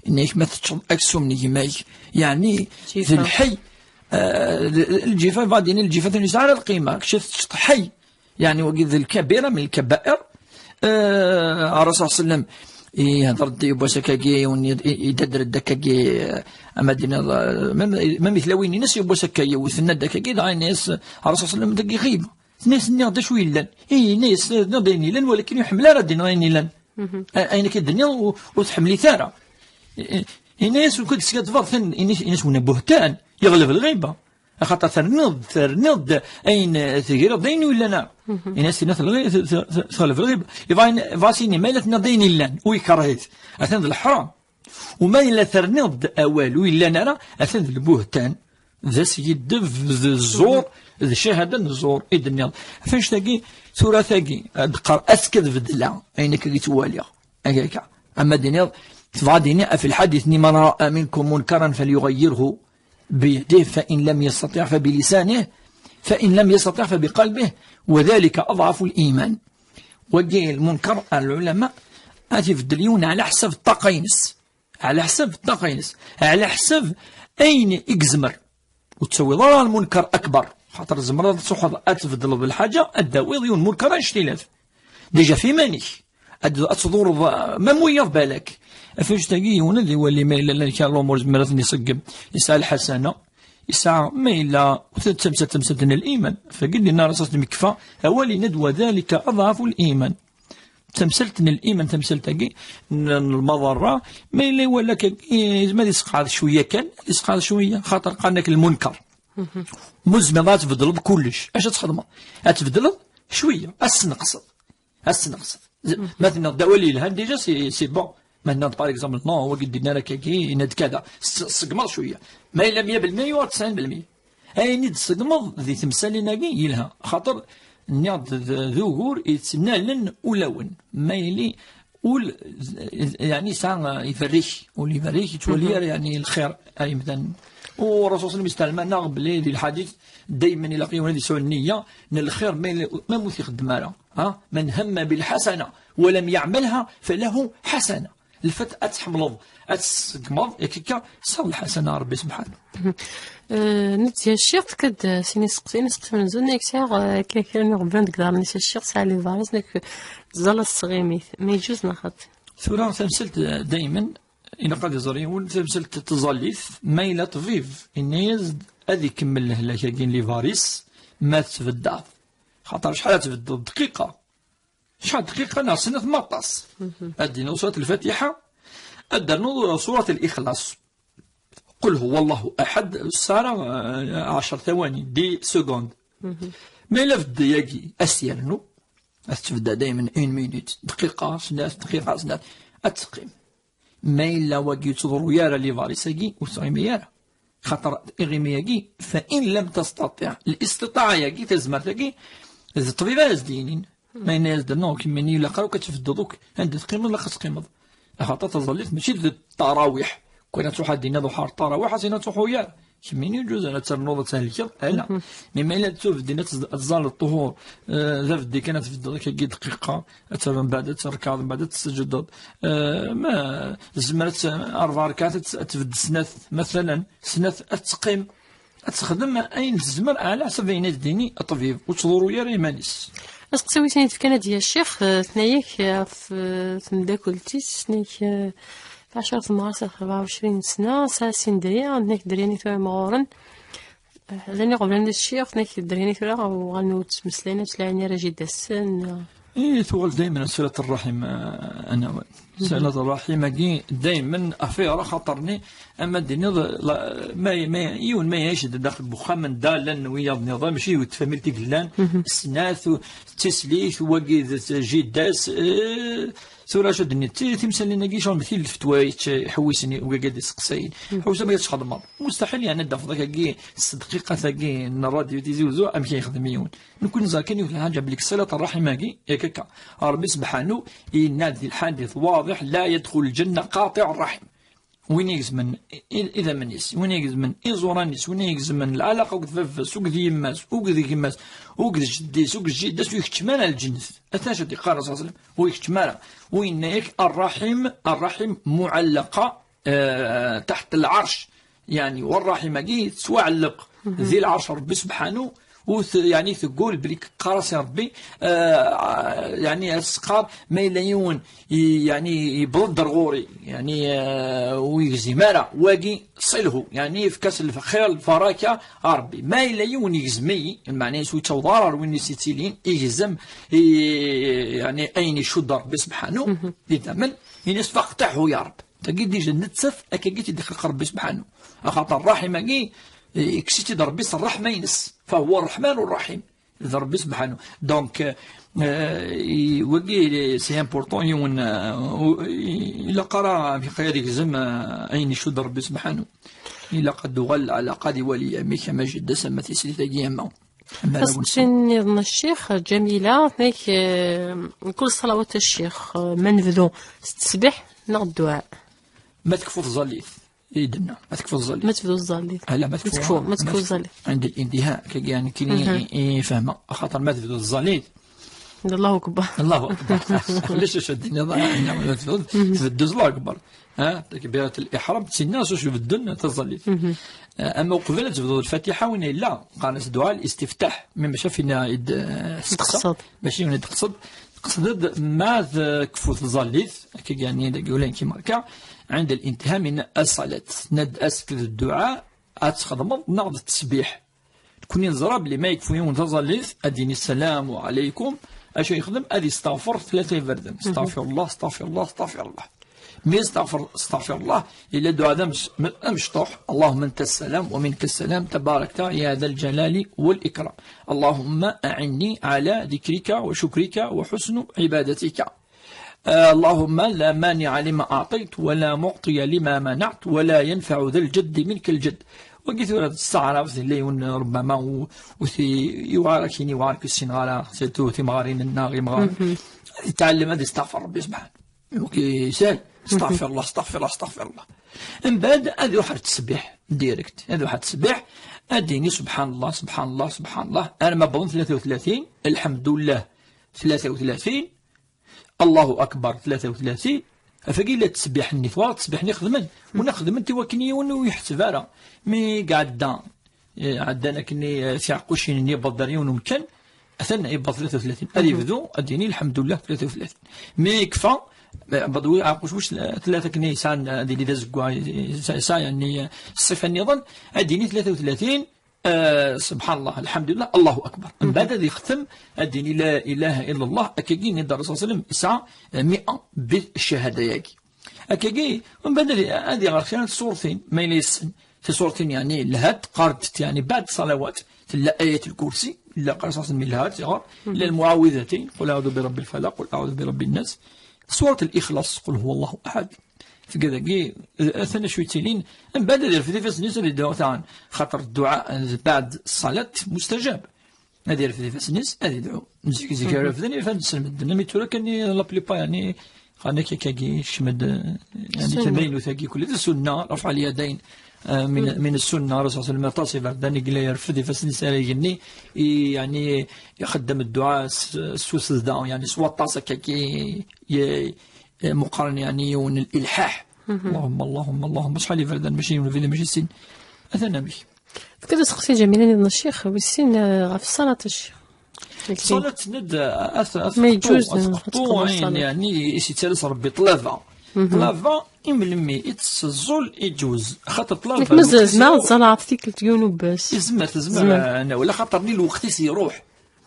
Yenna-yak ma teččeḍ aksum n gma-k, yeɛni d lḥi, eh, d, d lǧifa, yebɣa ad yini lǧifa ur yesɛi ara lqima, kečč teččeḍ ḥi. Yeɛni wagi d lkabira min lkabair. Eh, Ṛṛasul ṣalla Llahu ɛalayhi wa sallam ihder-d yiwwas akkagi, yiwen i, i, idder-d akkagi, eh, ama d-tiniḍ, eh, mem, mem i tlawin-ines yiwwas akka yiwet, tenna-d akkagi, dɣa yenna-yas Ṛṛasul ṣalla Llahu ɛalayhi wa sallam, dagi ɣiba. Tenna-yas, nniɣ-d acu yellan. Ih, yenna-yas, tenniḍ-d ayen yellan, walakin ur iḥemmel ara ad d-iniḍ ayen yellan. A-, ayen akka d-nniḍ ur, ur tḥemmel-it ara. I-, i-, yenna-yas, ur k-id-skaddbeɣ, ten-, yenna-yas, yenna-yas, winna buhtan, yeɣleb lɣiba. Axaṭer terniḍ-d, terniḍ-d ayen, eh, tegriḍ d ayen ur yellan ara. Yenna-yas, tenna telɣi-, te-, te-, te-, teɣleb lɣiba. Yebɣa, yebɣa s-yini, ma yella tenniḍ-d ayen yellan, u yekreh-it, atan d leḥram. U ma yella terniḍ-d awal ur yellan ara, atan d lbuhtan, d asgiddeb, d zzur, d cahada n zzur i d-tenniḍ. Ɣef annect-agi, tura tagi, ad d-qqar, azekka ad beddleɣ ayen akka i ttwaliɣ. Akka, akka. Ama d-tiniḍ, tebɣa ad d-tini, في الحديث, من رأى منكم منكرا فليغيره بيده، فإن لم يستطع فبلسانه، فإن لم يستطع فبقلبه، وذلك أضعف الإيمان. Wagi lmunkar, lɛulama, ad t-ibeddel yiwen ɛla ḥsab ṭṭaqa-ines. Ɛla ḥsab ṭṭaqa-ines. Ɛla ḥsab ayen i yezmer. Ur tettawiḍ ara lmunkar akbar. Xaṭer tzemreḍ ad truḥeḍ ad tbeddleḍ lḥaǧa, ad d-tawiḍ yiwen lmunkar annect-ilat. Déjà f iman-ik. Ad, ad tḍureḍ, ah, ma wiyaḍ balak. Ɣef annect-agi yiwen ad iwali ma yella llan kra lumuṛ yezmer ad ten-iṣeggem. Yesɛa lḥasana. Yesɛa, ma yella, d tamsalt, tamsalt n liman. Fagi d-yenna Ṛṛasul ṣalla Llahu ɛalayhi wa sallam, yekfa awal, yenna-d, وذلك أضعف الإيمان. Tamsalt n liman, tamsalt-agi n, n lmaḍerra, ma yella iwala-k-agi, yezmer ad yesqeɛd cwiya kan, ad yesqeɛd cwiya, xaṭer qqaren-ak lmunkar. Mu tzemreḍ ad tbeddleḍ kullec, acu ad txedmeḍ? Ad tbeddleḍ cwiya, ad tesneqseḍ. Ad tesneqseḍ. Z-, ma tenniḍ-d awal yelhan, déjà, c'est, c'est bon. Ma tenniḍ-d, par exemple, non, wagi d-yenna ara kagi, yenna-d kada. S-, tṣeggmeḍ cwiya. Ma yella meyya belmeyya, yuɣal tesɛin belmeyya. Ayen i d-tṣeggmeḍ di temsalin-agi, yelha. Xaṭer, nniɣ-d d, d ugur yettnalen ulawen. Ma yili ul, yeɛni, yesɛa, iberrik. Ul iberrik, yettwali ara, yeɛni, lxir, ay imdanen. U Rasul sallam yestalem-aneɣ belli di lḥadit, daymen ilaq yiwen ad yesɛu nniya n lxir, ma yili, ma ur t-ixeddem ara. Ha? من هم بالحسنة ولم يعملها فله حسنة. Lfat ad tḥemmleḍ, ad tseggmeḍ, yak akka, tesɛiḍ lḥasana a Rebbi subḥanahu. Eh, netta ccix, tekka-d, eh, sin iseqsiyen, iseqsiyen n zun, nek sɛiɣ, eh, akka kra n iɣeblan deg iḍarren-is, ccix, sɛiɣ les varices, nek tẓalla s tɣimit. Ma yeǧǧuz neɣ xaṭi? Tura tamsalt, eh, daymen, ilaq ad iẓer yiwen, tamsalt n tẓallit, ma yella ṭbib, yenna-yas-d ad ikemmel lehlak-agi n les varices, ma tesbeddeḍ. Xaṭer acḥal ad tbeddeḍ? Dqiqa. Acḥal dqiqa neɣ snat maṭas. Ad d-iniḍ surat Lfatiḥa, ad d-ternuḍ surat Lixlaṣ. Qul huwa Allahu aḥad, ur tesɛa ara, eh, ɛecr tawani, dix secondes. Ma yella bedda-yagi, ad s-yernu, ad tettbedda daymen une minute, dqiqa, snat, dqiqa, snat, ad teqqim. Ma yella wagi ur yettḍurru ara les varices-agi, ur teɣimi ara. Xaṭer iɣimi-agi, فإن لم تستطع, الاستطاعة-agi, tazmert-agi, d ṭṭbib ara s-d-yinin. Ma yenna-yas-d, non, kemmini ilaq ara akk ad tbeddeḍ akk. Anda teqqimeḍ, ilaq ad teqqimeḍ. Axaṭer taẓallit mačči d ttarawiḥ. Kan ad truḥ ad d-tiniḍ uḥar ttarawiḥ, ad tiniḍ truḥu ara. Kemmini ur yeǧǧuz ara ad ternuḍ ad thelkeḍ, ala. Mi ma yella d tubeddin ad tẓ-, ad tẓalleḍ ṭṭuhur, eh, d abeddi kan ad tbeddeḍ akkagi dqiqa, ad ternuḍ mbeɛd ad terkeḍ, mbeɛd ad tesǧedeḍ. Eh, ma tezmer ad t-, rebɛa rkaɛat ad t-, ad tbedd snat, masalan, snat ad teqqim, ad texdem ayen tezmer, ɛla ḥsab ayen ad d-yini ṭṭbib, ur ttḍurru ara iman-is. Aseqsi wis i d-fkan ad d-yas ccix, eh, tenna-yak, eh, ɣef, eh, temdakelt-is, tenna-yak, eh, ɛecra temɣer s xemsa u ɛecrin sna, sɛa sin dderya, tenna-yak dderya-nni tura mɣuren. Eh, llan iɣeblan di ccix, tenna-yak dderya-nni tura uɣalen ur ttmeslayen, ur ttlaɛin ara jida-sen. Eh, tuɣal daymen silat rraḥim, eh, anawal. Silat rraḥim-agi daymen affaire, axaṭer-nni ama d-tiniḍ, la, ma, ma, yiwen ma iɛic daxel n uxxam anda llan wiyaḍ nniḍen, mačči yiwet tfamilt i yellan, snat, u, d tislit, wagi d, d jida-s, eh, tura acu d-nni, ti-, timsalin-agi, genre, mačči d lfetwa i tt-, iḥewwisen i wagi d-isteqsayen. Ḥewwes amek ad txedmeḍ. Mustaḥil, yeɛni, ad d-tafeḍ akkagi s tedqiqat-agi n rradyu Tizi Uzzu, amek i yexdem yiwen. Nekkni neẓra kan yiwet lḥaǧa, belli silat rraḥim-agi, yak akka, Ṛebbi sebḥanu yenna-d di lḥadit waḍiḥ, لا يدخل الجنة قاطع الرحم. Win igezmen i, i, idammen-is, win igezmen iẓuran-is, win igezmen lɛalaqa akked baba-s, akked yemma-s, akked gma-s, akked jeddi-s, akked jida-s, ur ikeččem ara lǧennet. Atan acu d-yeqqar Rasul sallam, ur ikeččem ara. Ur yenna-yak, الرحم، الرحم معلقة, eh, تحت العرش. Yeɛni, wa rraḥim-agi tettwaɛelleq di lɛerc n Ṛebbi sebḥanu, u t-, yeɛni, teggul belli teqqar-as i Ṛebbi, eh, yeɛni, ad s-teqqar, ma yella yiwen i, yeɛni, yewweḍ-d ar ɣur-i, yeɛni, eh, ur yegzim ara, wagi ṣilhu, yeɛni, efk-as lxir, lbaraka a Ṛebbi. Ma yella yiwen yegzem-iyi, lmeɛna-is ur yettaweḍ ara ar win i s-yettilin, igzem, i, yeɛni, ayen icudd Ṛebbi sebḥanu, d idammen, ini-as, فاقطعه يا رب. Tagi déjà nettaf, akkagi i t-id-ixleq Ṛebbi sebḥanu. Axaṭer ṛṛaḥim-agi, eh, ikkes-itt-id Ṛebbi s ṛṛeḥma-ines. فهو الرحمن الرحيم. D Ṛebbi sebḥanu. Donc, eh, i-, wagi, c'est important, yiwen, eh, u-, i-, ilaq ara, amek ad yegzem, eh, ayen icudd Ṛebbi sebḥanu. Ilaq ad d-tuɣal lɛalaqa d iwali, amek ama jida-s, ama tislit-agi, ama. Aseqsi nniḍen a ccix, Ǧamila, tenna-k, eh, mkul ṣṣalawat a ccix, eh, ma nebdu s ttesbiḥ neɣ dduɛa? Ma tekfu tẓallit, i d-tenna, ma tekfu tẓallit. Ma tebdu tẓallit. Ala, ma tekfu, ma tekfu tẓallit. عند الانتهاء, kagi, yeɛni, kini i, i fehmeɣ, axaṭer ma tebdu tẓallit. Allahu akbar. Allahu akbar. Ulac acu ad d-tiniḍ, ma tebdu, tbeddu Allahu akbar. Ha, takbirat al-ihram, d tinna s ucu bedden taẓallit. Eh, ama uqbel ad tebduḍ lfatiḥa, win yella, qqaren-as dduɛa al-istiftaḥ, mi maca fin i d-, eh, testeqsa, mačči win i d-teqsed, teqsed-d ma tekfu tẓallit, akka, yeɛni, dagi ulayen kimarka, عند الانتهاء من الصلاة, tenna-d ask d dduɛa, ad txedmeḍ neɣ d ttesbiḥ. Nekkni neẓra belli ma yekfu yiwen taẓallit, ad d-yini السلام عليكم, Acu yexdem? Ad yesteɣfer tlata iberdan. Astaɣfirullah, astaɣfirullah, astaɣfirullah. Mi yesteɣfer, astaɣfirullah, yella dduɛa d ames-, amecṭuḥ: اللهم أنت السلام ومنك السلام، تباركت يا ذا الجلال والإكرام. اللهم أعني على ذكرك وشكرك وحسن عبادتك. آه، اللهم لا مانع لما أعطيت ولا معطي لما منعت ولا ينفع ذا الجد منك الجد. Wagi tura testeɛrabt, yella yiwen ṛebbama u-, ur t-, yewɛer akken, yewɛer akken ur ssineɣ ara, surtout timɣarin-nneɣ, imɣaren. Ad yetɛellem ad yesteɣfer Ṛebbi subḥanahu. Ok, sal, astaɣfirullah, astaɣfirullah, astaɣfirullah. Mbeɛd ad iruḥ ar ttesbiḥ, direct. Ad iruḥ ar ttesbiḥ, ad d-yini: سبحان الله، سبحان الله، سبحان الله، arma wwḍen tlata u tlatin, lḥemdullah tlata u tlatin, Allahu akbar tlata u tlatin. Ɣef wagi yella ttesbiḥ-nni, twalaḍ ttesbiḥ-nni xedmen, win xedmen i wakken yiwen ur yeḥseb ara. Mi iɛedda, eh, ɛeddan akken, eh, tiɛeqqucin-nni, yewweḍ ar yiwen umkan, atan yewweḍ tlata u tlatin. Ad yebdu, ad d-yini: الحمد لله tlata u tlatin. Mi yekfa, eh, baḍwi aɛeqquc wis tlata akken yesɛan, ad yili d azeggaɣ, yesɛa, yesɛa, yeɛni, ṣṣifa nniḍen, ad d-yini: tlata u tlatin, eh, سبحان الله، الحمد لله، الله أكبر. Mbeɛd ad yextem, ad d-yini: لا إله إلا الله. Akkagi, yenna-d Ṛṛusul صلى الله عليه وسلم, yesɛa, eh, mi'a bi ccahada-yagi. Akkagi, mbeɛd ad, ad iɣer kra n tṣurtin, ma yella yessen. Tiṣurtin, yeɛni, lhant, qqarent, yeɛni, بعد الصلوات, tella آية الكرسي, tella qqaren ṣṣaṣ mi lhant, iɣer, llan المعوذتين, قل أعوذ برب الفلق, قل أعوذ برب الناس, سورة الإخلاص, قل هو الله أحد. Tga dagi, atan acu yettilin, mbeɛd ad irfed ifassen-is ad yedɛu taɛen, xaṭer dduɛa بعد الصلاة مستجاب. Ad irfed ifassen-is, ad yedɛu. Zik, zik ara refden ifassen medden. Am tura kan, la plupart, yeɛni, qqaren-ak akkagi, kecm-d, yeɛni, tamaynut-agi, kulli d ssunna, رفع اليدين, eh, min, min ssunna, Ṛṛusul صلى الله عليه وسلم, aṭas iberdan i yella irfed ifassen-is ar igenni, i, yeɛni, ixeddem dduɛa s, s usedda, yeɛni, s waṭas akkagi, i, i, eh, meqqren, yeɛni, yiwen n lilḥaḥ. اللهم، اللهم، اللهم، acḥal iberdan, mačči yiwen ubrid, mačči sin. Atan amek. Fkiɣ-d aseqsi Ǧamila niḍen a ccix, wis sin, eh, ɣef ṣṣalat a ccix. Ṣṣalat-nni, eh, at-, at-, ma yeǧǧuz, at-, eh, at-, ad teqḍu ayen ṣṣalat. Yeɛni i s-yettalas Ṛebbi ṭṭlaba. Ṭṭlaba, i melmi i tt-teẓẓul, yeǧǧuz. Xaṭer ṭṭlaba, nek ma lweqt-is zemreɣ ad ẓẓaleɣ ɣef tikkelt yiwen ubbas. Yezmer, tezmer, tezmer. Eh, wala xaṭer-nni lweqt-is iruḥ.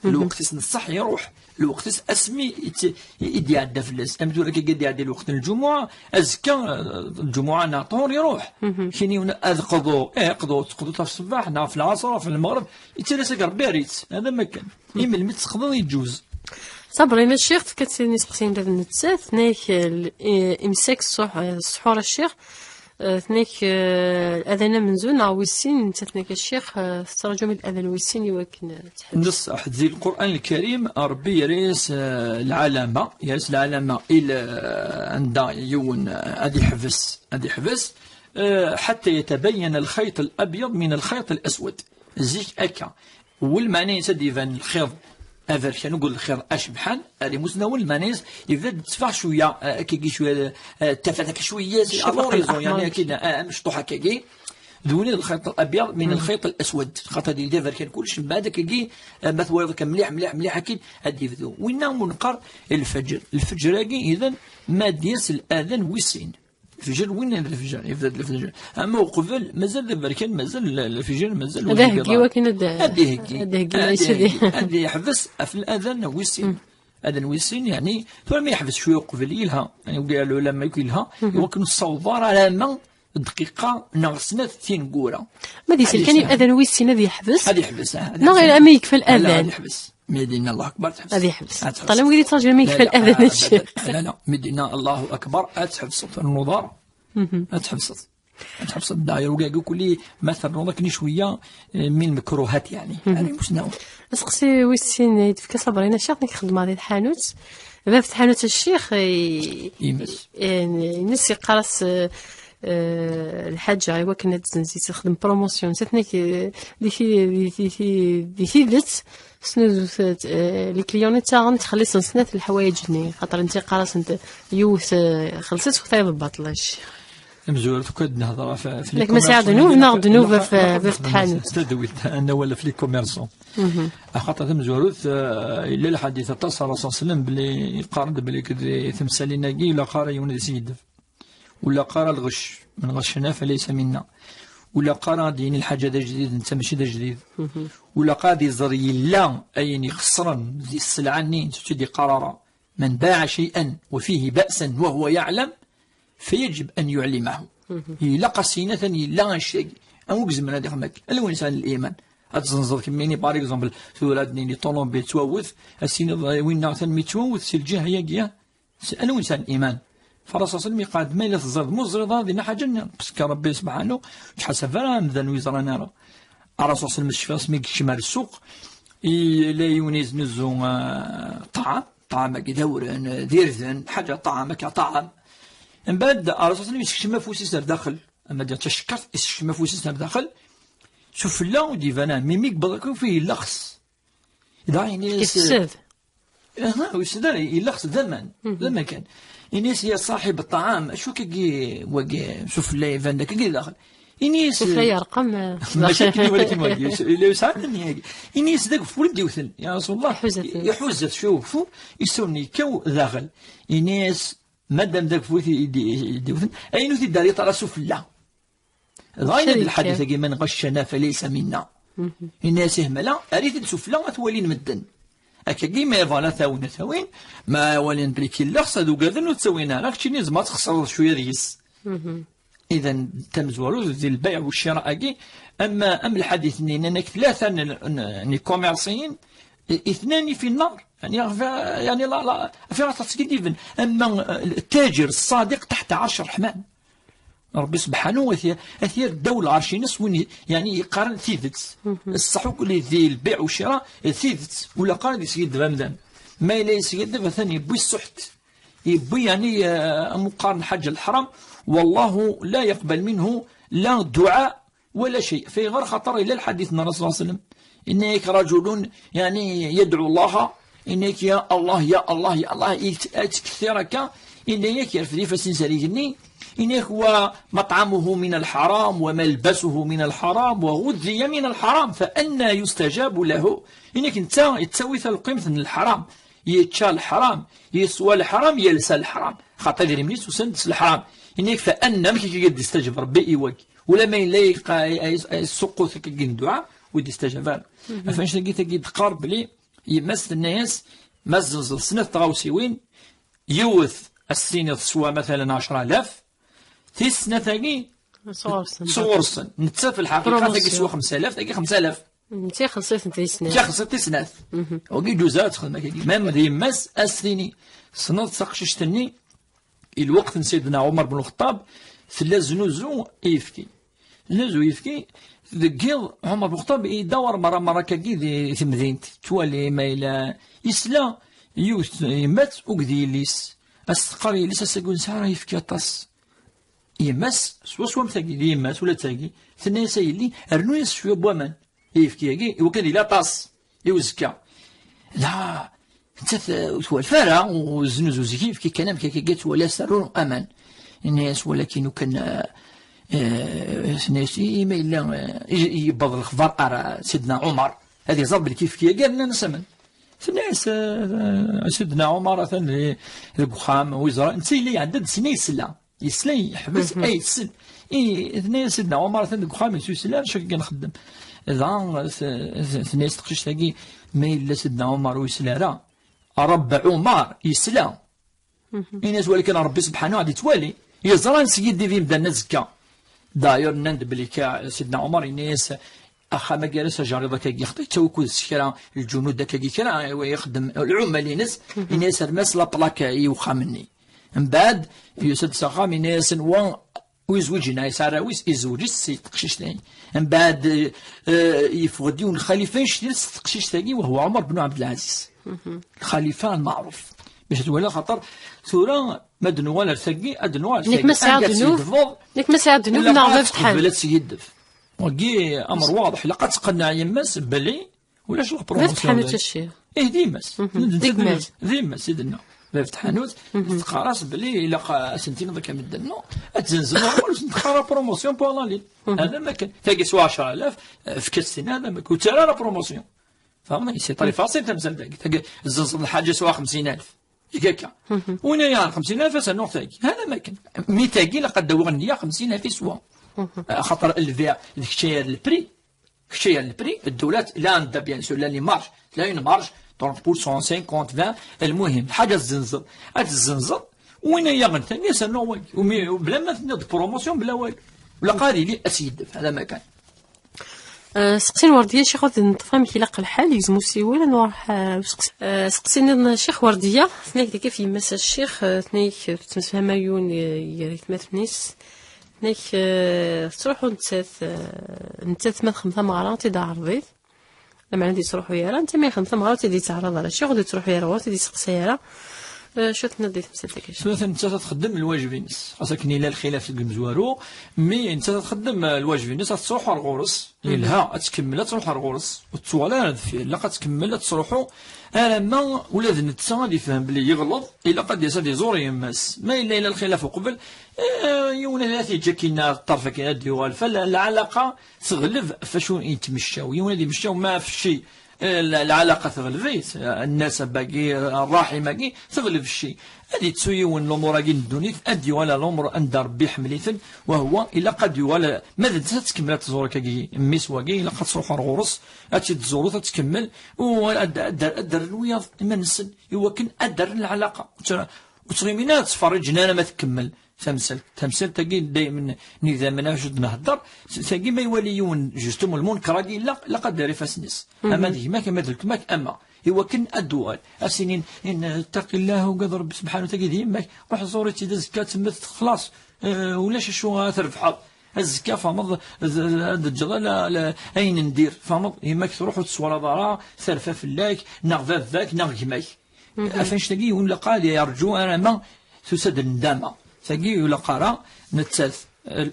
Lweqt-is n ṣṣeḥ iruḥ, lweqt-is asmi i tt-, i d-iɛedda fell-as. Am tura akka i d-iɛedda lweqt n lǧumuɛa, azekka, eh, lǧumuɛa neɣ ṭhur iruḥ. Kini ad qḍu, eh, qḍu, teqḍu ɣef ṣṣbeḥ, neɣ ɣef lɛaṣer, ɣef lmeɣreb, yettalas-ak Ṛebbi ar-itt. Hada ma kan. I melmi tt-teqḍiḍ yeǧǧuz. Ṣabrina Ccix tefka-d sin iseqsiyen d nettat, tenna-ak, eh, l-, eh, imsak ṣṣuḥ-, eh, ṣṣuḥur a ccix, Eh, tenna-k, eh, adan amenzu neɣ wis sin, nettat tenna-k a ccix, eh, tettraǧum-d adan wis sin i wakken, eh, ad tḥebbes. D ṣṣeḥ, di Lqur'an Lkarim, Ṛebbi yerra-yas, eh, lɛalama, yerra-yas lɛalama i l-, eh, anda yiwen, eh, ad iḥbes, ad iḥbes, eh, حتى يتبين الخيط الأبيض من الخيط الأسود. Zik akka. Ul lmeɛna-ines ad d-iban lxiḍ aberkan, ugar lxiḍ acebḥan, ar imusnawen, lmeɛna-ines yebda-d tteffeɣ cwiya, eh, akkagi cwiya, eh, tafat akka cwiya, si, à l'horizon, yeɛni, akkagi, eh, amecṭuḥ akkagi. D win i d lxayṭ abyaḍ min lxayṭ aswad, xaṭer yella d aberkan kullec, mbeɛd akkagi, eh, ma twaliḍ akka mliḥ, mliḥ, mliḥ, akin ad d-yebdu. Winna umi neqqar lfeǧr. Lfeǧr-agi, idan, ma d-yas ladan wis sin. Lefjer, win d lefjer, yebda-d lefjer. Ama uqbel, mazal d aberkan, mazal l-, lefjer, mazal ad iheggi wakken ad, ad iheggi. Ad iheggi, ad iheggi, ad yeḥbes ɣef ladan wis sin. Adan wis sin, yeɛni, tura ma yeḥbes cwiya uqbel, yelha. Yeɛni, ugar lɛulama akk yelha, i wakken ur tessaweḍ ara alamma dqiqa neɣ snat tineggura. Ma d isel kan adan wis sin ad yeḥbes? Ad yeḥbes, ah, ad yeḥbes. Neɣ alamma yekfa ladan? Ad yeḥbes. Mi d-yenna Allahu Akbar, teḥbes. Ad yeḥbes. Ad teḥbes. Ṭalem wid yettṛaǧun mi yekfa ladan. La, la, la, la. Mi d-yenna Allahu Akbar, ad tḥebseḍ, ur trennuḍ ara. Ad tḥebseḍ. Ad tḥebseḍ ddaɛya, ugagu kulli ma ternuḍ akken cwiya, eh, min lmekruhat, yeɛni. Yeɛni, musnaw. Aseqsi wis sin i d-tefka Sabrina Ccix, nekk xeddmeɣ di tḥanut. Bab tḥanut a ccix, eh, ines yeqqar-as, eh, eh, lḥaǧa i wakken ad tzenzi, texdem promotion. Nettat, eh, di ti-, di ti-, di ti-, di tidet, Snuzut, eh, les clients-nni ttaɣen, ttxelliṣen snat leḥwayeǧ-nni, xaṭer netta yeqqar-asent yiwet, eh, xelṣet, tayeḍ baṭel. Amezwaru, tkad nehḍer ɣef, ɣef les commerçants. Nek ma sɛiɣ ddnub, neɣ ddnub ɣef, ɣef tḥanut. Tadwilt, ad nawal ɣef les commerçants. Axaṭer tamezwarut, eh, yella lḥadit aṭas, Ṛṛusul ṣalla Llahu ɛalayhi wa sallam, belli yeqqar-d belli deg temsalin-agi, ilaq ara yiwen ad s-yeddem. Ur ilaq ara lɣecc, من غشنا فليس منا. Ur ilaq ara ad d-yini lḥaǧa d ajdid, netta mačči d ajdid. Ur ilaq ad iẓer yella ayen ixeṣren di sselɛa-nni, ur tt-id-iqqar ara. من باع شيئا وفيه بأسا وهو يعلم فيجب أن يعلمه. Ilaq ad s-yini atan yella annect-agi. Anwa i izemren ad ixdem akka? Ala win yesɛan liman. Ad tzenzeḍ kemmini, par exemple, tura ad d-nini ṭunubil tettwawet, ad s-tiniḍ, eh, winna atan mi tettwawet si lǧiha-agi, ah, s-, ala win yesɛan liman. Fa Rasul sallam iqal-d, ma yella teẓriḍ, ma ur teẓriḍ ara, dinna ḥaǧa nniḍen, parce que Rebbi subḥanu ur yettḥasab ara amdan ur yeẓran ara. Rasul sallam, cfiɣ asmi yekcem ar ssuq, yella yiwen yeznuzu, eh, ṭṭɛam, ṭṭɛam-agi d awren, d irden, ḥaǧa ṭṭɛam, akka ṭṭɛam. Mbeɛd, Rasul sallam yessekcem afus-is ar daxel, ama d tacekkart, yessekcem afus-is ar daxel, sufella ur d-iban ara, mi mi yewweḍ akk, yella xs. Dɣa ini-as, yefsed. Aha, ur yefsed ara, yella xs d aman, d aman kan. Ini-as, ya ṣaḥib ṭṭɛam, acu kagi, wagi, sufella iban d akkagi daxel. Ini-as, sufella yerqem, eh, mačči akken i walakin wagi, yella yesɛa nniya-agi. Ini-as, d ageffur i d-iwten, ya Rasulullah, iḥuza-t. Iḥuza-t cwiya ugeffur, isawnen yekkaw daxel. Ini-as, madam d ageffur i d-, i d-iwten, ayen ur t-id-terriḍ ara sufella. Dɣa yenna-d lḥadit-agi, من غشنا فليس منا. Ini-as, ihmala, err-it-id sufella, ad t-walin medden. Akkagi, ma yebɣan ad t-awin, ad t-awin, ma walin belli yella xs, ad ugaden, ur t-ttawin ara, keččini tzemreḍ ad txeṣreḍ cwiya deg-s. Idan, tamezwarut di lbeyɛ u ccira-agi, am, am lḥadit-nni, nnan-ak tlata n, n, n ikummerṣiyen, i, اثنان في النار. Yani, ɣef, yani, la, la, ɣef aṭas n yidrimen. Ama, eh, التاجر الصادق تحت عرش الرحمن. Rebbi subḥanu wa taɛala, ad t-yerr ddaw lɛerc-ines win i, yani, yeqqaren tidet. Ṣṣeḥ akk li di lbeyɛ u ccira, d tidet. Ur ilaq ara ad yeskiddeb amdan. Ma yella yeskiddeb, atan yewwi ssuḥt. Yewwi, yani, eh, am uqqaren lḥaǧa n leḥram. والله لا يقبل منه لا دعاء ولا شيء. Ayɣer? Xaṭer yella lḥadit n Rasul صلى الله عليه وسلم. Yenna-yak رجل, yani, يدعو الله, yenna-yak, ya Allah, ya Allah, ya Allah, yet-, yettkettir akka, yenna-yak yerfed ifassen-is ar igenni, yenna-yak, ومطعمه من الحرام وملبسه من الحرام وغذي من الحرام فأنى يستجاب له. Yenna-yak netta yettawi talqimt n leḥram, yečča leḥram, yeswa leḥram, yelsa leḥram. Xaṭer idrimen-is usan-d s leḥram. Yenna-yak, فأنى, amek akka i d-istaǧeb Rebbi i wagi? Ula ma yella yeqa-, ay-, ay-, yessuqqut akkagi n dduɛa, ur d-istaǧab ara. Ɣef annect-agi, tagi d-teqqar belli yemma-s tenna-yas, ma tzenzeḍ snat tɣawsiwin, yiwet ad s-tiniḍ teswa, matalan, ɛecra alaf, tis snat-agi sɣur-sen. Sɣur-sen. Netta fi lḥaqiqa, tagi teswa xemsa alaf, tagi xemsa alaf. Netta ixelleṣ-itent di snat. Netta ixelleṣ-it di snat. Wagi ǧuz ara texdem akkagi. Même d yemma-s, ad s-tini, tessneḍ taqcict-nni, i lweqt n Sidna Ɛumar ben Lxeṭṭab, tella znuzu i yefki. Znuzu i yefki, deg yiḍ, Ɛumar ben Lxeṭṭab yedda ɣer merra, merra akkagi di temdint, yettwali ma yella, yesla yiwet yemma-s akked yelli-s. Ad s-teqqar yelli-s, ass-agi ur nesɛi ara ayefki aṭas. Yemma-s, swaswa am tagi, d yemma-s ula d tagi, tenna-yas, a yelli, rnu-yas cwiya n waman i yefki-agi, i wakken ad yili aṭas i uzekka. Da, nettat, eh, ur twalef ara, ur znuzu zik i yefki kan amek akka, twala-yas terru aman. Yenna-yas, walakin ukan, eh, eh, tenna-yas, i, ma yella, eh, i, yewweḍ lexbar ar Sidna Ɛumar, ad iẓer belli yefki-agi rnan-as aman. Tenna-yas, eh, Sidna Ɛumar atan di, deg uxxam, ur yeẓra, netta yella iɛedda-d sin ay yesla. Yesla, yeḥbes, ay yessen. I, tenna-yas Sidna Ɛumar atan deg uxxam-is, ur yesli ara acu akka nxeddem. Dɣa, t-, t-, tenna-yas teqcict-agi, ma yella Sidna Ɛumar ur yesli ara, Ṛebbi Ɛumar yesla. Ini-as, walakin Ṛebbi subḥanahu ad yettwali. Yeẓra neskiddib imdanen azekka. D'ailleurs, nnan-d belli ka, Sidna Ɛumar, yenna-yas, axxam-agi ara s-ajerriḍ akkagi, xaṭi yettawi akud s kra, lǧunud akkagi kra, i ixeddem lɛummal-ines, yenna-yas, rnu-as la plaque i uxxam-nni. Mbeɛd, yusa-d s axxam, yenna-yasen, wa, ur yezwiǧ, yenna-yas arraw-is, yezweǧ-it s teqcict-agi. Mbeɛd, eh, yeffeɣ-d yiwen lxalifa, yectel s teqcict-agi, wa huwa Ɛumar ben Ɛebdelɛaziz. Lxalifa lmeɛruf. Bac twala, xaṭer tura, ma d-nuɣal ar tagi, ad d-nuɣal ar tagi. Nek ma sɛiɣ ddnub, nek ma sɛiɣ ddnub, neɣ bab tḥan. Ad skiddeb. Wagi, amr waḍeḥ, ilaq ad tqenneɛ yemma-s belli ulac la promotion. Bab tḥanut a ccix. Ih, d yemma-s. D yemma-s i d-tenna. Bab tḥanut, teqqar-as belli ilaq ad sen-tiniḍ akka medden, non, ad tt-zenzen, ur sen-teqqar ara promotion pour la lune. Hada ma kan. Tagi swa ɛecra alaf, eh, efk-as tin, hada ma kan. Ur ttara ara promotion. Fehmeḍ? C'est très facile tamsalt-agi. Tagi, tzenzeḍ lḥaǧa swa xemsin alaf. Eg akka. Win ay yeɛren xemsin alaf, ad s-rnuɣ tagi. Hada ma kan. Mi tagi, ilaq ad d-awiɣ nniya xemsin alaf i swa. Axaṭer lbiɛ d kečč ay ar lpri, kečč ay ar lpri, ddula tla anda, bien sûr, la les marges, tla une marge, trente pour cent, cinquante, vingt, المهم الحاجة تزنزل، ad tezzenzeḍ. Win ay yaɣen tani asernu wagi, umi, bla ma tenniḍ promotion, bla walu. Wala qari li as-yeddef, هذا ما كان. Seqsin Werdiya, ccix, ad neṭṭef amek ilaq lḥal, yegzem usiwel, ad nruḥ. Seqsi nniḍen, ccix Werdiya, tenna-k deg yemma-s a ccix, tenna-k tettemsefham yiwen gar yetmaten-is, tenna-k tettruḥu nettat, nettat ma texdem tameɣra ad tt-id-ɛreḍit, lameɛna ur d-yettruḥu ara, netta ma yexdem tameɣra ur tt-id-yettɛraḍ ara, ccix ur d-yettruḥu ara, ur tt-id-yesteqsay ara. Acu tenniḍ di temsalt-agi? Tura nettat ad txeddem lwajeb-ines, xas akken yella lxilaf deg umezwaru, mi nettat ad txeddem lwajeb-ines, ad tettruḥu ar ɣur-s, yelha ad tkemmel ad truḥ ar ɣur-s, ur tettuɣal ara deffir, ilaq ad tkemmel ad tettruḥu, alamma ula d netta ad yefhem belli yeɣleḍ, ilaq ad d-yas ad iẓur yemma-s. Ma yella yella lxilaf uqbel, eh, yiwen ad t-yeǧǧ akkin ṭṭerf akkin ad d-yuɣal, fa lɛalaqa teɣleb ɣef wacu yettmecčaw. Yiwen ad yemmecčaw ma ɣef cci, eh, lɛalaqa teɣleb-it, eh, nnasab-agi, ṛṛaḥim-agi, teɣleb cci. Ad yettu yiwen lumuṛ-agi n ddunit, ad d-yuɣal ar lumuṛ anda Ṛebbi iḥemmel-iten, wahwa ilaq ad d-yuɣal, ma d nettat ad tkemmel ad tẓur akkagi mmi-s wagi, ilaq ad truḥ ar ɣur-s, ad tt-id-tẓur, ad tkemmel, u ad, ad, ad d-rren wiyaḍ iman-nsen, iwakken ad d-rren lɛalaqa. Ur ttɣimin ara ttferriǧen ara ma tkemmel. Tamsalt, tamsalt-agi daymen n idammen acu d-nhedder, tagi ma iwali yiwen justement lmunker-agi yella, ilaq ad d-err ifassen-is. Ama d gma-k, ama d weltma-k, ama iwakken ad d-tuɣal. Ad s-inin, in, ttaqi llah, ugad Rebbi subḥanu, tagi d yemma-k, ruḥ ẓur-itt-id azekka, temmet, xlaṣ, eh, ulac acu ara trebḥeḍ. Azekka, fahmeḍ, ad d-ǧǧeḍ ala, ala, ayen n dir, fahmeḍ, yemma-k truḥ ur tt-twalaḍ ara, terfa fell-ak, neɣ baba-k, neɣ gma-k. Ɣef annect-agi, ur ilaq ara ad yerǧu alamma tusa-d lndama. Tagi, ur ilaq ara nettat,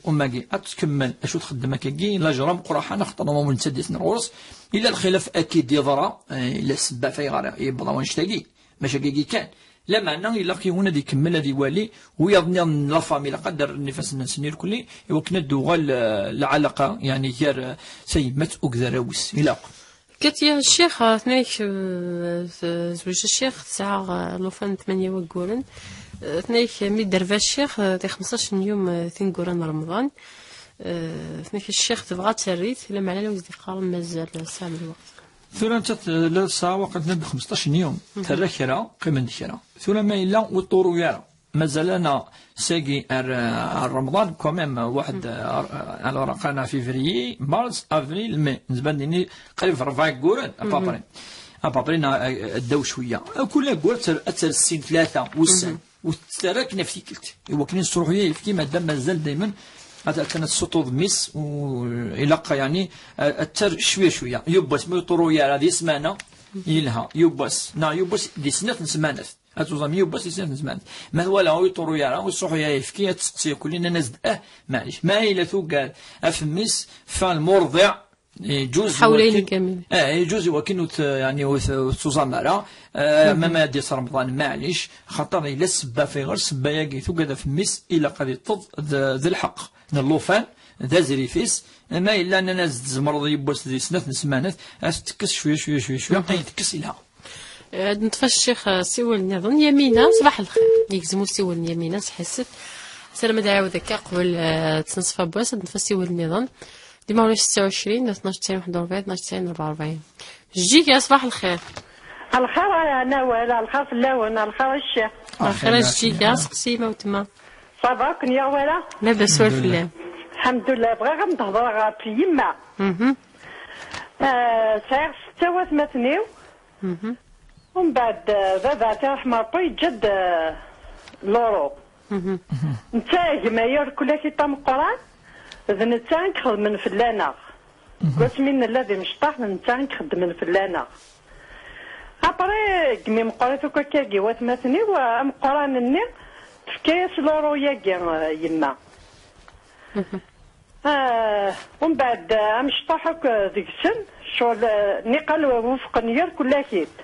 lum-agi, ad tkemmel acu txeddem akkagi, lajra meqqer aḥan, axaṭer normalement nettat d-iten ɣur-s. Illa lxilaf akid yeḍra, eh, illa ssebba ɣef ayɣer yewweḍ wannect-agi. Maca akkagi kan. Lameɛna ilaq yiwen ad ikemmel ad iwali, wiyaḍ nniḍen n la famille ilaq ad d-rren ifassen-nsen irkelli, iwakken ad d-tuɣal, eh, lɛalaqa, yeɛni gar, eh, tayemmat akked arraw-is. Ilaq. Katia, ccix, eh, tenna-k, eh, tezweǧ ccix, tesɛa, eh, llufan n tmanya wagguren. Eh, tenna-k, mi d-terba ccix, eh, di xemseṭṭac n yum, eh, tineggura n Remḍan. Eh, tenna-k ccix tebɣa ad terr-it, lameɛna la wi s-d-yeqqaren mazal tesɛam lweqt. Tura nettat, eh, la tesɛa waqt n xemseṭṭac n yum, terra kra, qqimen-d kra. Tura ma yella ur ṭṭuru ara. Mazal-aneɣ sagi ar, ar Remḍan, quand même, waḥed, ar, ar, alors, aql-aneɣ février, mars, avril, mai. Nezmer ad nini qrib rebɛa wagguren, à peu près. À peu près, neɣ, eh, ddaw cwiya. Kul aggur ad ter-, ad terr sin, tlata wussan. Ur tettarra akken ɣef tikkelt. Iwakken ad nesruḥ ayefki, madam mazal daymen ad, attan ad tessuṭṭuḍ mmi-s, u ilaq, yeɛni, ad, ad terr cwiya cwiya. Yiwwas ma ur yeṭṭuru ara di ssmana, yelha. Yiwwas, neɣ yiwwas di snat n ssmanat. Ad tuẓam yiwwas di snat n ssmanat. Ma twala ur yeṭṭuru ara, ur yesruḥuy ara ayefki, ad testeqsi akk-, nnan-as-d, ah, maɛlic. Ma yella tugad ɣef mmi-s, fa lmurḍiɛ, yeǧuz iwakken, ah, yeǧuz iwakken ur t-, yeɛni ur t-, ur tettuẓam ara. Ah, ma, ma ad d-yas Remḍan, maɛlic, xaṭer yella ssebba ɣef ayɣer, ssebba-agi tugad ɣef mmi-s, ilaq ad yeṭṭeḍ d, d lḥeqq n llufan, d azrif-is. Ma yella nnan-as-d tzemreḍ yiwwas di snat n ssmanat, ad t-tekkes cwiya, cwiya, cwiya, cwiya, ayen tekkes ilha. Ad neṭṭef a ccix, eh, siwel nniḍen. Yamina, ṣbaḥ lxir. Yegzem usiwel n Yamina, sḥissif. Salam ad iɛawed akka qbel, eh, ttnaṣfa n wass, ad neṭṭef asiwel nniḍen. Dima ulac setta u ɛecrin, tnac tesɛin waḥed u rebɛin, tnac tesɛin rebɛa u rebɛin. Jjiga, ṣbaḥ lxir. Lxir a Nawal, lxir fell-awen, lxir a ccix. Lxir a Jjiga, seqsi ma wetma. Ça va, akken yaɣ wara? Labas war fell-am. Lḥemdullah, bɣiɣ ad m-d-hedreɣ ɣef yemma. Mhm. Eh, sɛiɣ setta watmaten-iw. Mhm. Umbeɛd, eh, baba, ad t-yerḥem Ṛebbi, yeǧǧa-d, eh, loro. Mhm. Netta gma-yi rkulak i tameqqrant, d netta i ixedmen fell-aneɣ. Mhm. Deg wasmi nella d imecṭaḥ, d netta i ixeddmen fell-aneɣ. Après, gmi meqqrit akk akkagi watmaten-iw, eh, ameqqran-nni, tefka-yas loro-yagi, eh, yemma. Mhm. Ah, umbeɛd, ah, amecṭuḥ akk, ah, deg-sen, ccɣel, ah, niqal wufqen yir kullakit.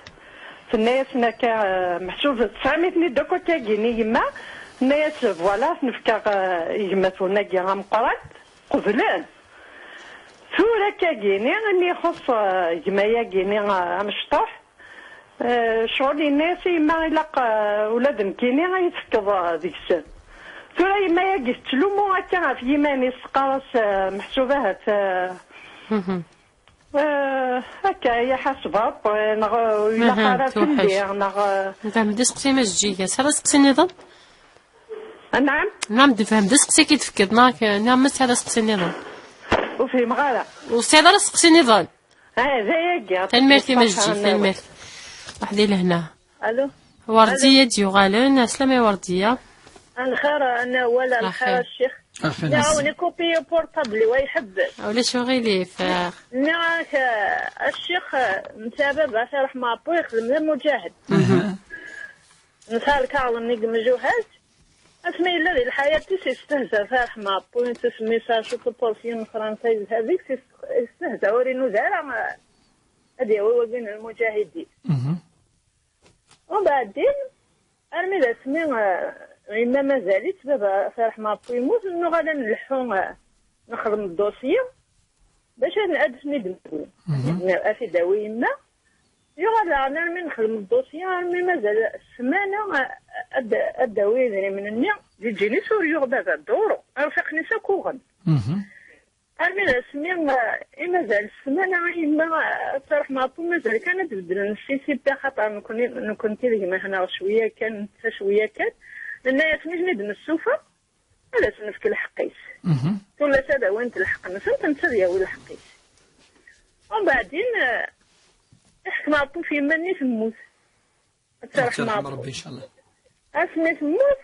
Tenna-yasen akka, ah, meḥsub tesɛam-iten-id akk akkagini yemma, tenna-yas, voilà, ten-fkeɣ, ah, i gma-twen-agi ameqqran, qeblen. Tura akkagini, imi ixuṣṣ, ah, gma-yagini, ah, amecṭuḥ, Eh, ccɣel yenna-yas i yemma, ilaq, eh, ula d nekkini ad yi-tefkeḍ, eh, deg-sen. Tura yemma-agi tettlumu akka ɣef yiman-is, teqqar-as, eh, meḥsub ahat, eh, eh, akka, ya ḥasbaṭ, eh, neɣ, eh, ur ilaq ara fell-i, neɣ, eh, tfehmem-d iseqsi ma Jeǧǧiga. Tesɛiḍ aseqsi nniḍen? Anɛam? Nɛam, tfehmem-d iseqsi i k-id-tefkiḍ, neɣ, neɣ ma tesɛiḍ aseqsi nniḍen? Ur fhimeɣ ara. Ur tesɛiḍ ara aseqsi nniḍen? Ah, d ayagi. Tanemmirt i ma Jeǧǧiga, tanemmirt. Waḥdi lehna. Alo. Werdiya d-yuɣalen. Aslama i Werdiya. Lxir, a Nawal, lxir a ccix. Nniɣ-awen ikupi portable-iw, a iḥebbes. Ulac uɣilif. Nniɣ-ak, a ccix, netta baba-s, iṛuḥ Mɛeṭṭu, yexdem d amuǧahed. Nesɛa lkaɣeḍ-nni deg Mjuhaz. Asmi yella di lḥayat-is, yestehza, iṛuḥ Mɛeṭṭu, yettusemmi s acu, tuṭursiyin n Fransa, yezha deg-s, yestehza, ur inuda ara, eh, ad yawi wagi n lmuǧahidin. Umbeɛdin, armi d asmi, eh, yemma mazal-itt, baba, iṛuḥ Mɛeṭṭu, yemmut, nuɣal ad nleḥḥu, eh, nexdem ddosi, bac ad, ad ten-id-nawi. Ad t-id-tawi yemma. Yuɣal daɣen armi nexdem ddosi, armi mazal ssmana, eh, ad, ad d-tawi idrimen-nni. Di ǧinis ur yuɣ baba duru, arfiqen-is akk uɣen. Armi d asmi, eh, i mazal ssmana, yemma, eh, ad truḥ Mɛeṭṭu, mazal kan ad d-beddlen C C P, axaṭer nekni, nekenti d gma-tneɣ cwiya kan, netta cwiya kan. Nenna-yasen, i ten-id-nessufeɣ, ad as-nefk lḥeqq-is. Tullas ad awint lḥeqq-nsent, netta ad yawi lḥeqq-is. Umbeɛdin, eh, iḥkem Ɛeṭṭuf yemma-nni temmut. Ad tt-yerḥem Rebbi, ncallah. Asmi temmut,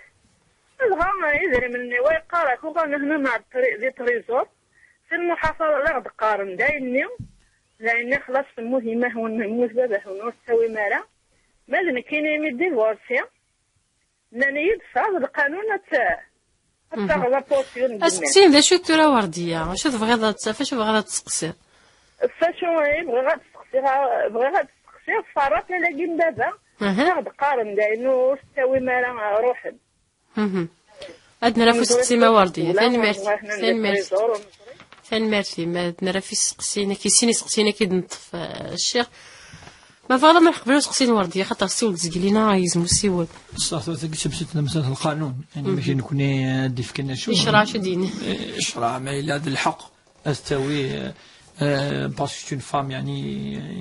dɣa idrimen-nni wa yeqqar-ak uɣalen hna di trésor, si lmuḥafara la ɣ-d-qqaren d ayenni, d ayenni xlaṣ temmut yemma-twen, yemmut baba-twen, ur tettawim ara. Ma d nekkini imi divorci, nnan-iyi-d tesɛiḍ lqanun ad t-, ad taɣeḍ apursyun n ddemma. Aseqsi d acu tura Werdiya? Acu tebɣiḍ ad t-, ɣef acu tebɣiḍ ad tseqsiḍ? Ɣef acu i bɣiɣ ad tseqsiɣ, bɣiɣ ad tseqsiɣ ɣef ṛṛapel-agi n baba, aha, ad ɣ-d-qqaren dayen ur tettawim ara, ruḥen. Ad nraf useqsi ma Werdiya. Tanemmirt. Tanemmirt. Tanemmirt-im. Ad nraf iseqsiyen-agi, sin iseqsiyen-agi i d-neṭṭef, eh, ccix. Ma tebɣiḍ ad nruḥ qbel useqsi n Werdiya, xaṭer tessiwel-d zgelina, yezmer usiwel. Ṣṣeḥ, tura tagi d tamsalt n lqanun. Mačči nekni, eh, ad d-ifken acu. Ccṛeɛ acu d-yenna? Eh, ccṛeɛ ma yella d lḥeqq, ad tawi, eh, eh, parce que c'est une femme, yeɛni,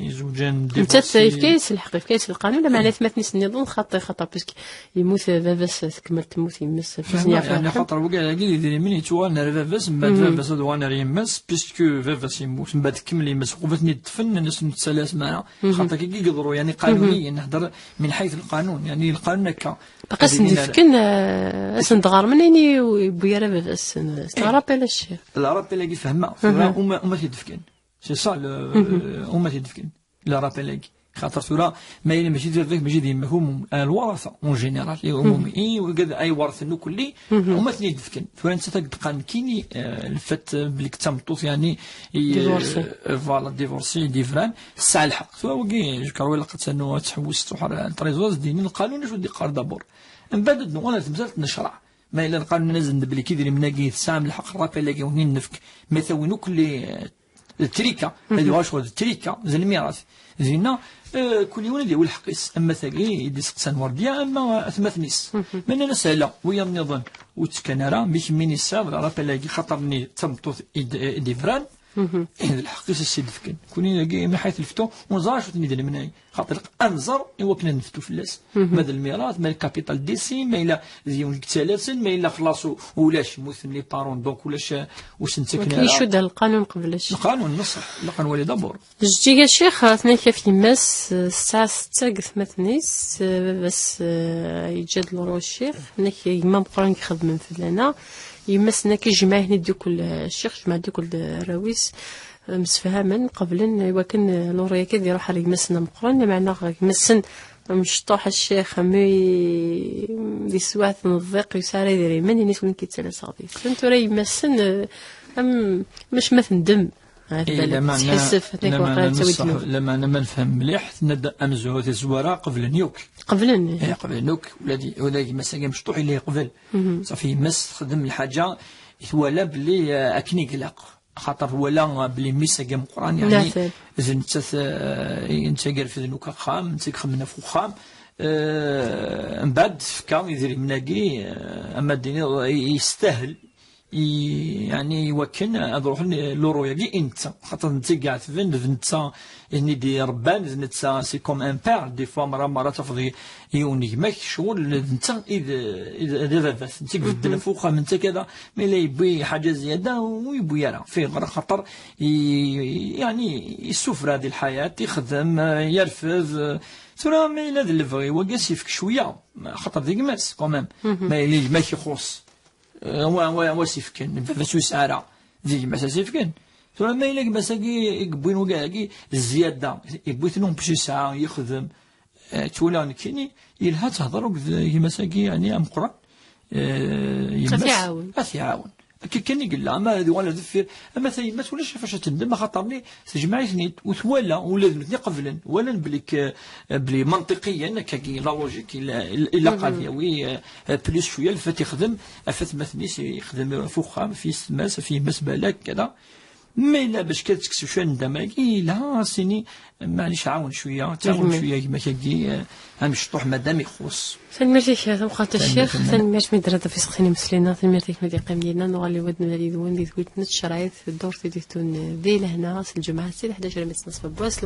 yezweǧen, nettat divorcée. Yefka-yas lḥeqq, yefka-yas lqanun, lameɛna atmaten-is nniḍen xaṭi, xaṭer, parce que yemmut baba-s, tkemmel temmut yemma-s, fehmeɣ, yeɛni, xaṭer wagi, dagi d idrimen yettwaɣalen ar baba-s, mbeɛd baba-s ad uɣalen ar yemma-s, puisque baba-s yemmut, mbeɛd tkemmel yemma-s, uqbel ad ten-id-ṭṭfen, nnan-as ur nettali ara. Xaṭer, akka i yeḍru, yeɛni, qanuniyen, nehder min ḥayt lqanun, yeɛni, lqanun akka. Baqi ad sen-d-fken, eh, ad sen-d-ɣermen ayen i yewwi ara baba-s, eh, s le rappel a ccix. Le rappel-agi fehmeɣ, tura uma, uma t-id-fken. C'est ça, le, uma t-id-fken. Le rappel-agi. Xaṭer tura, ma yella mačči d baba-k, mačči d yemma-k, umum, eh, lwaratha, en général, i umum, i wigad ay werten ukelli, uma ten-id-fken. Tura nettat ad d-qqaren nekkini, eh, le fait, eh, belli d tameṭṭut, yeɛni, i, eh, voilà, divorcée, i d-yebran, tesɛa lḥeqq. Tura wagi, je crois, ilaq ad ternu, ad tḥewwes, truḥ ar trésor, ad d-yini lqanun acu d-yeqqar d'abord. Mbeɛd ad nuɣal ar temsalt n ccṛeɛ. Ma yella lqanun ad d-nini belli idrimen-agi tesɛam lḥeqq, le rappel-agi wen-in-nefk, ma tawin ukelli, eh, d trika, ad yuɣal ccɣel d trika, d lmirat. Dinna, eh, kul yiwen ad yawi lḥeqq-is, ama tagi i d-iseqsan Werdiya, ama atmaten-is. Ma nnan-as ala, wiyaḍ nniḍen ur ttekkan ara, mi kemmini tesɛiḍ le rappel-agi, xaṭer-nni d tameṭṭut i d-, i d-ibran, eh, d lḥeqq-is ad s-id-fken. Kuni dagi, mi ḥayt leftu, ur neẓra acu ten-idrimen-agi. Xaṭer ad nẓer i wakken ad neftu fell-as. Ma d lmirat, ma d lkapital d'ici, ma yella d yiwen deg ttalasen, ma yella xlaṣ u-, ulac, mmuten les parents, donc ulac, uh, ur sen-ttaken ara. Akken icudd ar lqanun qbel acu. Lqanun, neṣṣeḥ, ilaq ad nwali d'abord. Jeǧǧiga Ccix, atnaka f yemma-s, eh, tesɛa setta n yetmaten-is, eh, baba-s, eh, yeǧǧa-d luru Ccix, nek gma meqqran i ixedmen fell-aneɣ. Yemma-s nek ijmeɛ-iten-id ddukkul, eh, Ccix, jmeɛ ddukkul d arraw-is. Msefhamen, qeblen i wakken, eh, luru-yagi ad iruḥ ar gma-sen ameqqran, lameɛna gma-sen amecṭuḥ a ccix, mi di teswiɛt n ddiq yesɛa ara idrimen, ini-s win k-yettalaseɣ deg-sen. Tura yemma-sen, eh, am, am acma tendem. Ɣef balak tettḥissef, akken waqila ad tawi ddnub. Lameɛna ma nefhem mliḥ, tenna-d amezwaru tazwara qeblen yakk. Qeblen, eh, qeblen yakk, ula d, ula d gma-s-agi amecṭuḥ yella yeqbel. Ṣafi yemma-s texdem lḥaǧa i twala belli, eh, akken i ilaq. Xaṭer twala belli mmi-s-agi ameqqran, yeɛni, d nettat, eh, i netta i irefden akk axxam, netta i ixemmen ɣef uxxam, Eh, mbeɛd tefka idrimen-agi, eh, ama d-tiniḍ, i- yestahel, i- yeɛni i wakken ad ruḥen luru-agi i netta, xaṭer netta i iɛetben, d netta i ten-id-irebban, d netta, c'est comme un père, des fois, mara, mara tafeḍ i- yiwen n gma-k, ccɣel d netta i d, i d, d ababat, netta i ibedden ɣef uxxam, netta kada, ma yella yewwi ḥaǧa ziyada, ur yewwi ara, fi ɣer xaṭer i- yeɛni yessufra di lḥayat, ixdem, eh, yerfed, eh, tura ma yella d lebɣi, wagi as-yefk cwiya, xaṭer d gma-s, quand même. Ma yella gma-k ixuṣ, eh, wa, wa, wa as-yefken, baba-s ur yesɛi ara, d gma-s as-yefken. Tura ma yella gma-s-agi i yewwin wagi, agi, zzyada, yewwi-ten en plus yesɛa, yexdem, eh, tura nekkini, yelha ad tehder akked gma-s-agi, yeɛni ameqqran, eh, yemma-s. Ad t-iɛawen. Ad t-iɛawen. Akka kan i yella, ama ad yuɣal ar deffir, ama tayemmat ulac ɣef wacu ad tendem, axaṭer-nni tejmeɛ-iten-id, u twala, ula d nutni qeblen, walan belli k-, belli manṭiqiyan, akkagi, la logique, ila-, il-, ilaq ad yawi, eh, plus cwiya, lfat ixdem, af atmaten-is ixdem ɣef uxxam, ɣef yessetma-s, ɣef yemma-s balak, kada. Ma yella bac kan tekkes cwiya n ddam-agi, yelha as-tini, maɛlic, ɛawen cwiya, ttɛawen cwiya gma-k-agi, eh, amecṭuḥ, madam ixuṣ. Tanemmirt-ik, tameqqrant a Ccix. Tanemmirt mi d-terriḍ ɣef iseqsiyen imeslineɣ. Tanemmirt-ik mi d-yeqqim dina. Nuɣal i wad nlali d-wen di tewwit n tcerɛit, ddurt i d-itun di lehna, s lǧemɛa, si leḥdac armi d snat n wass.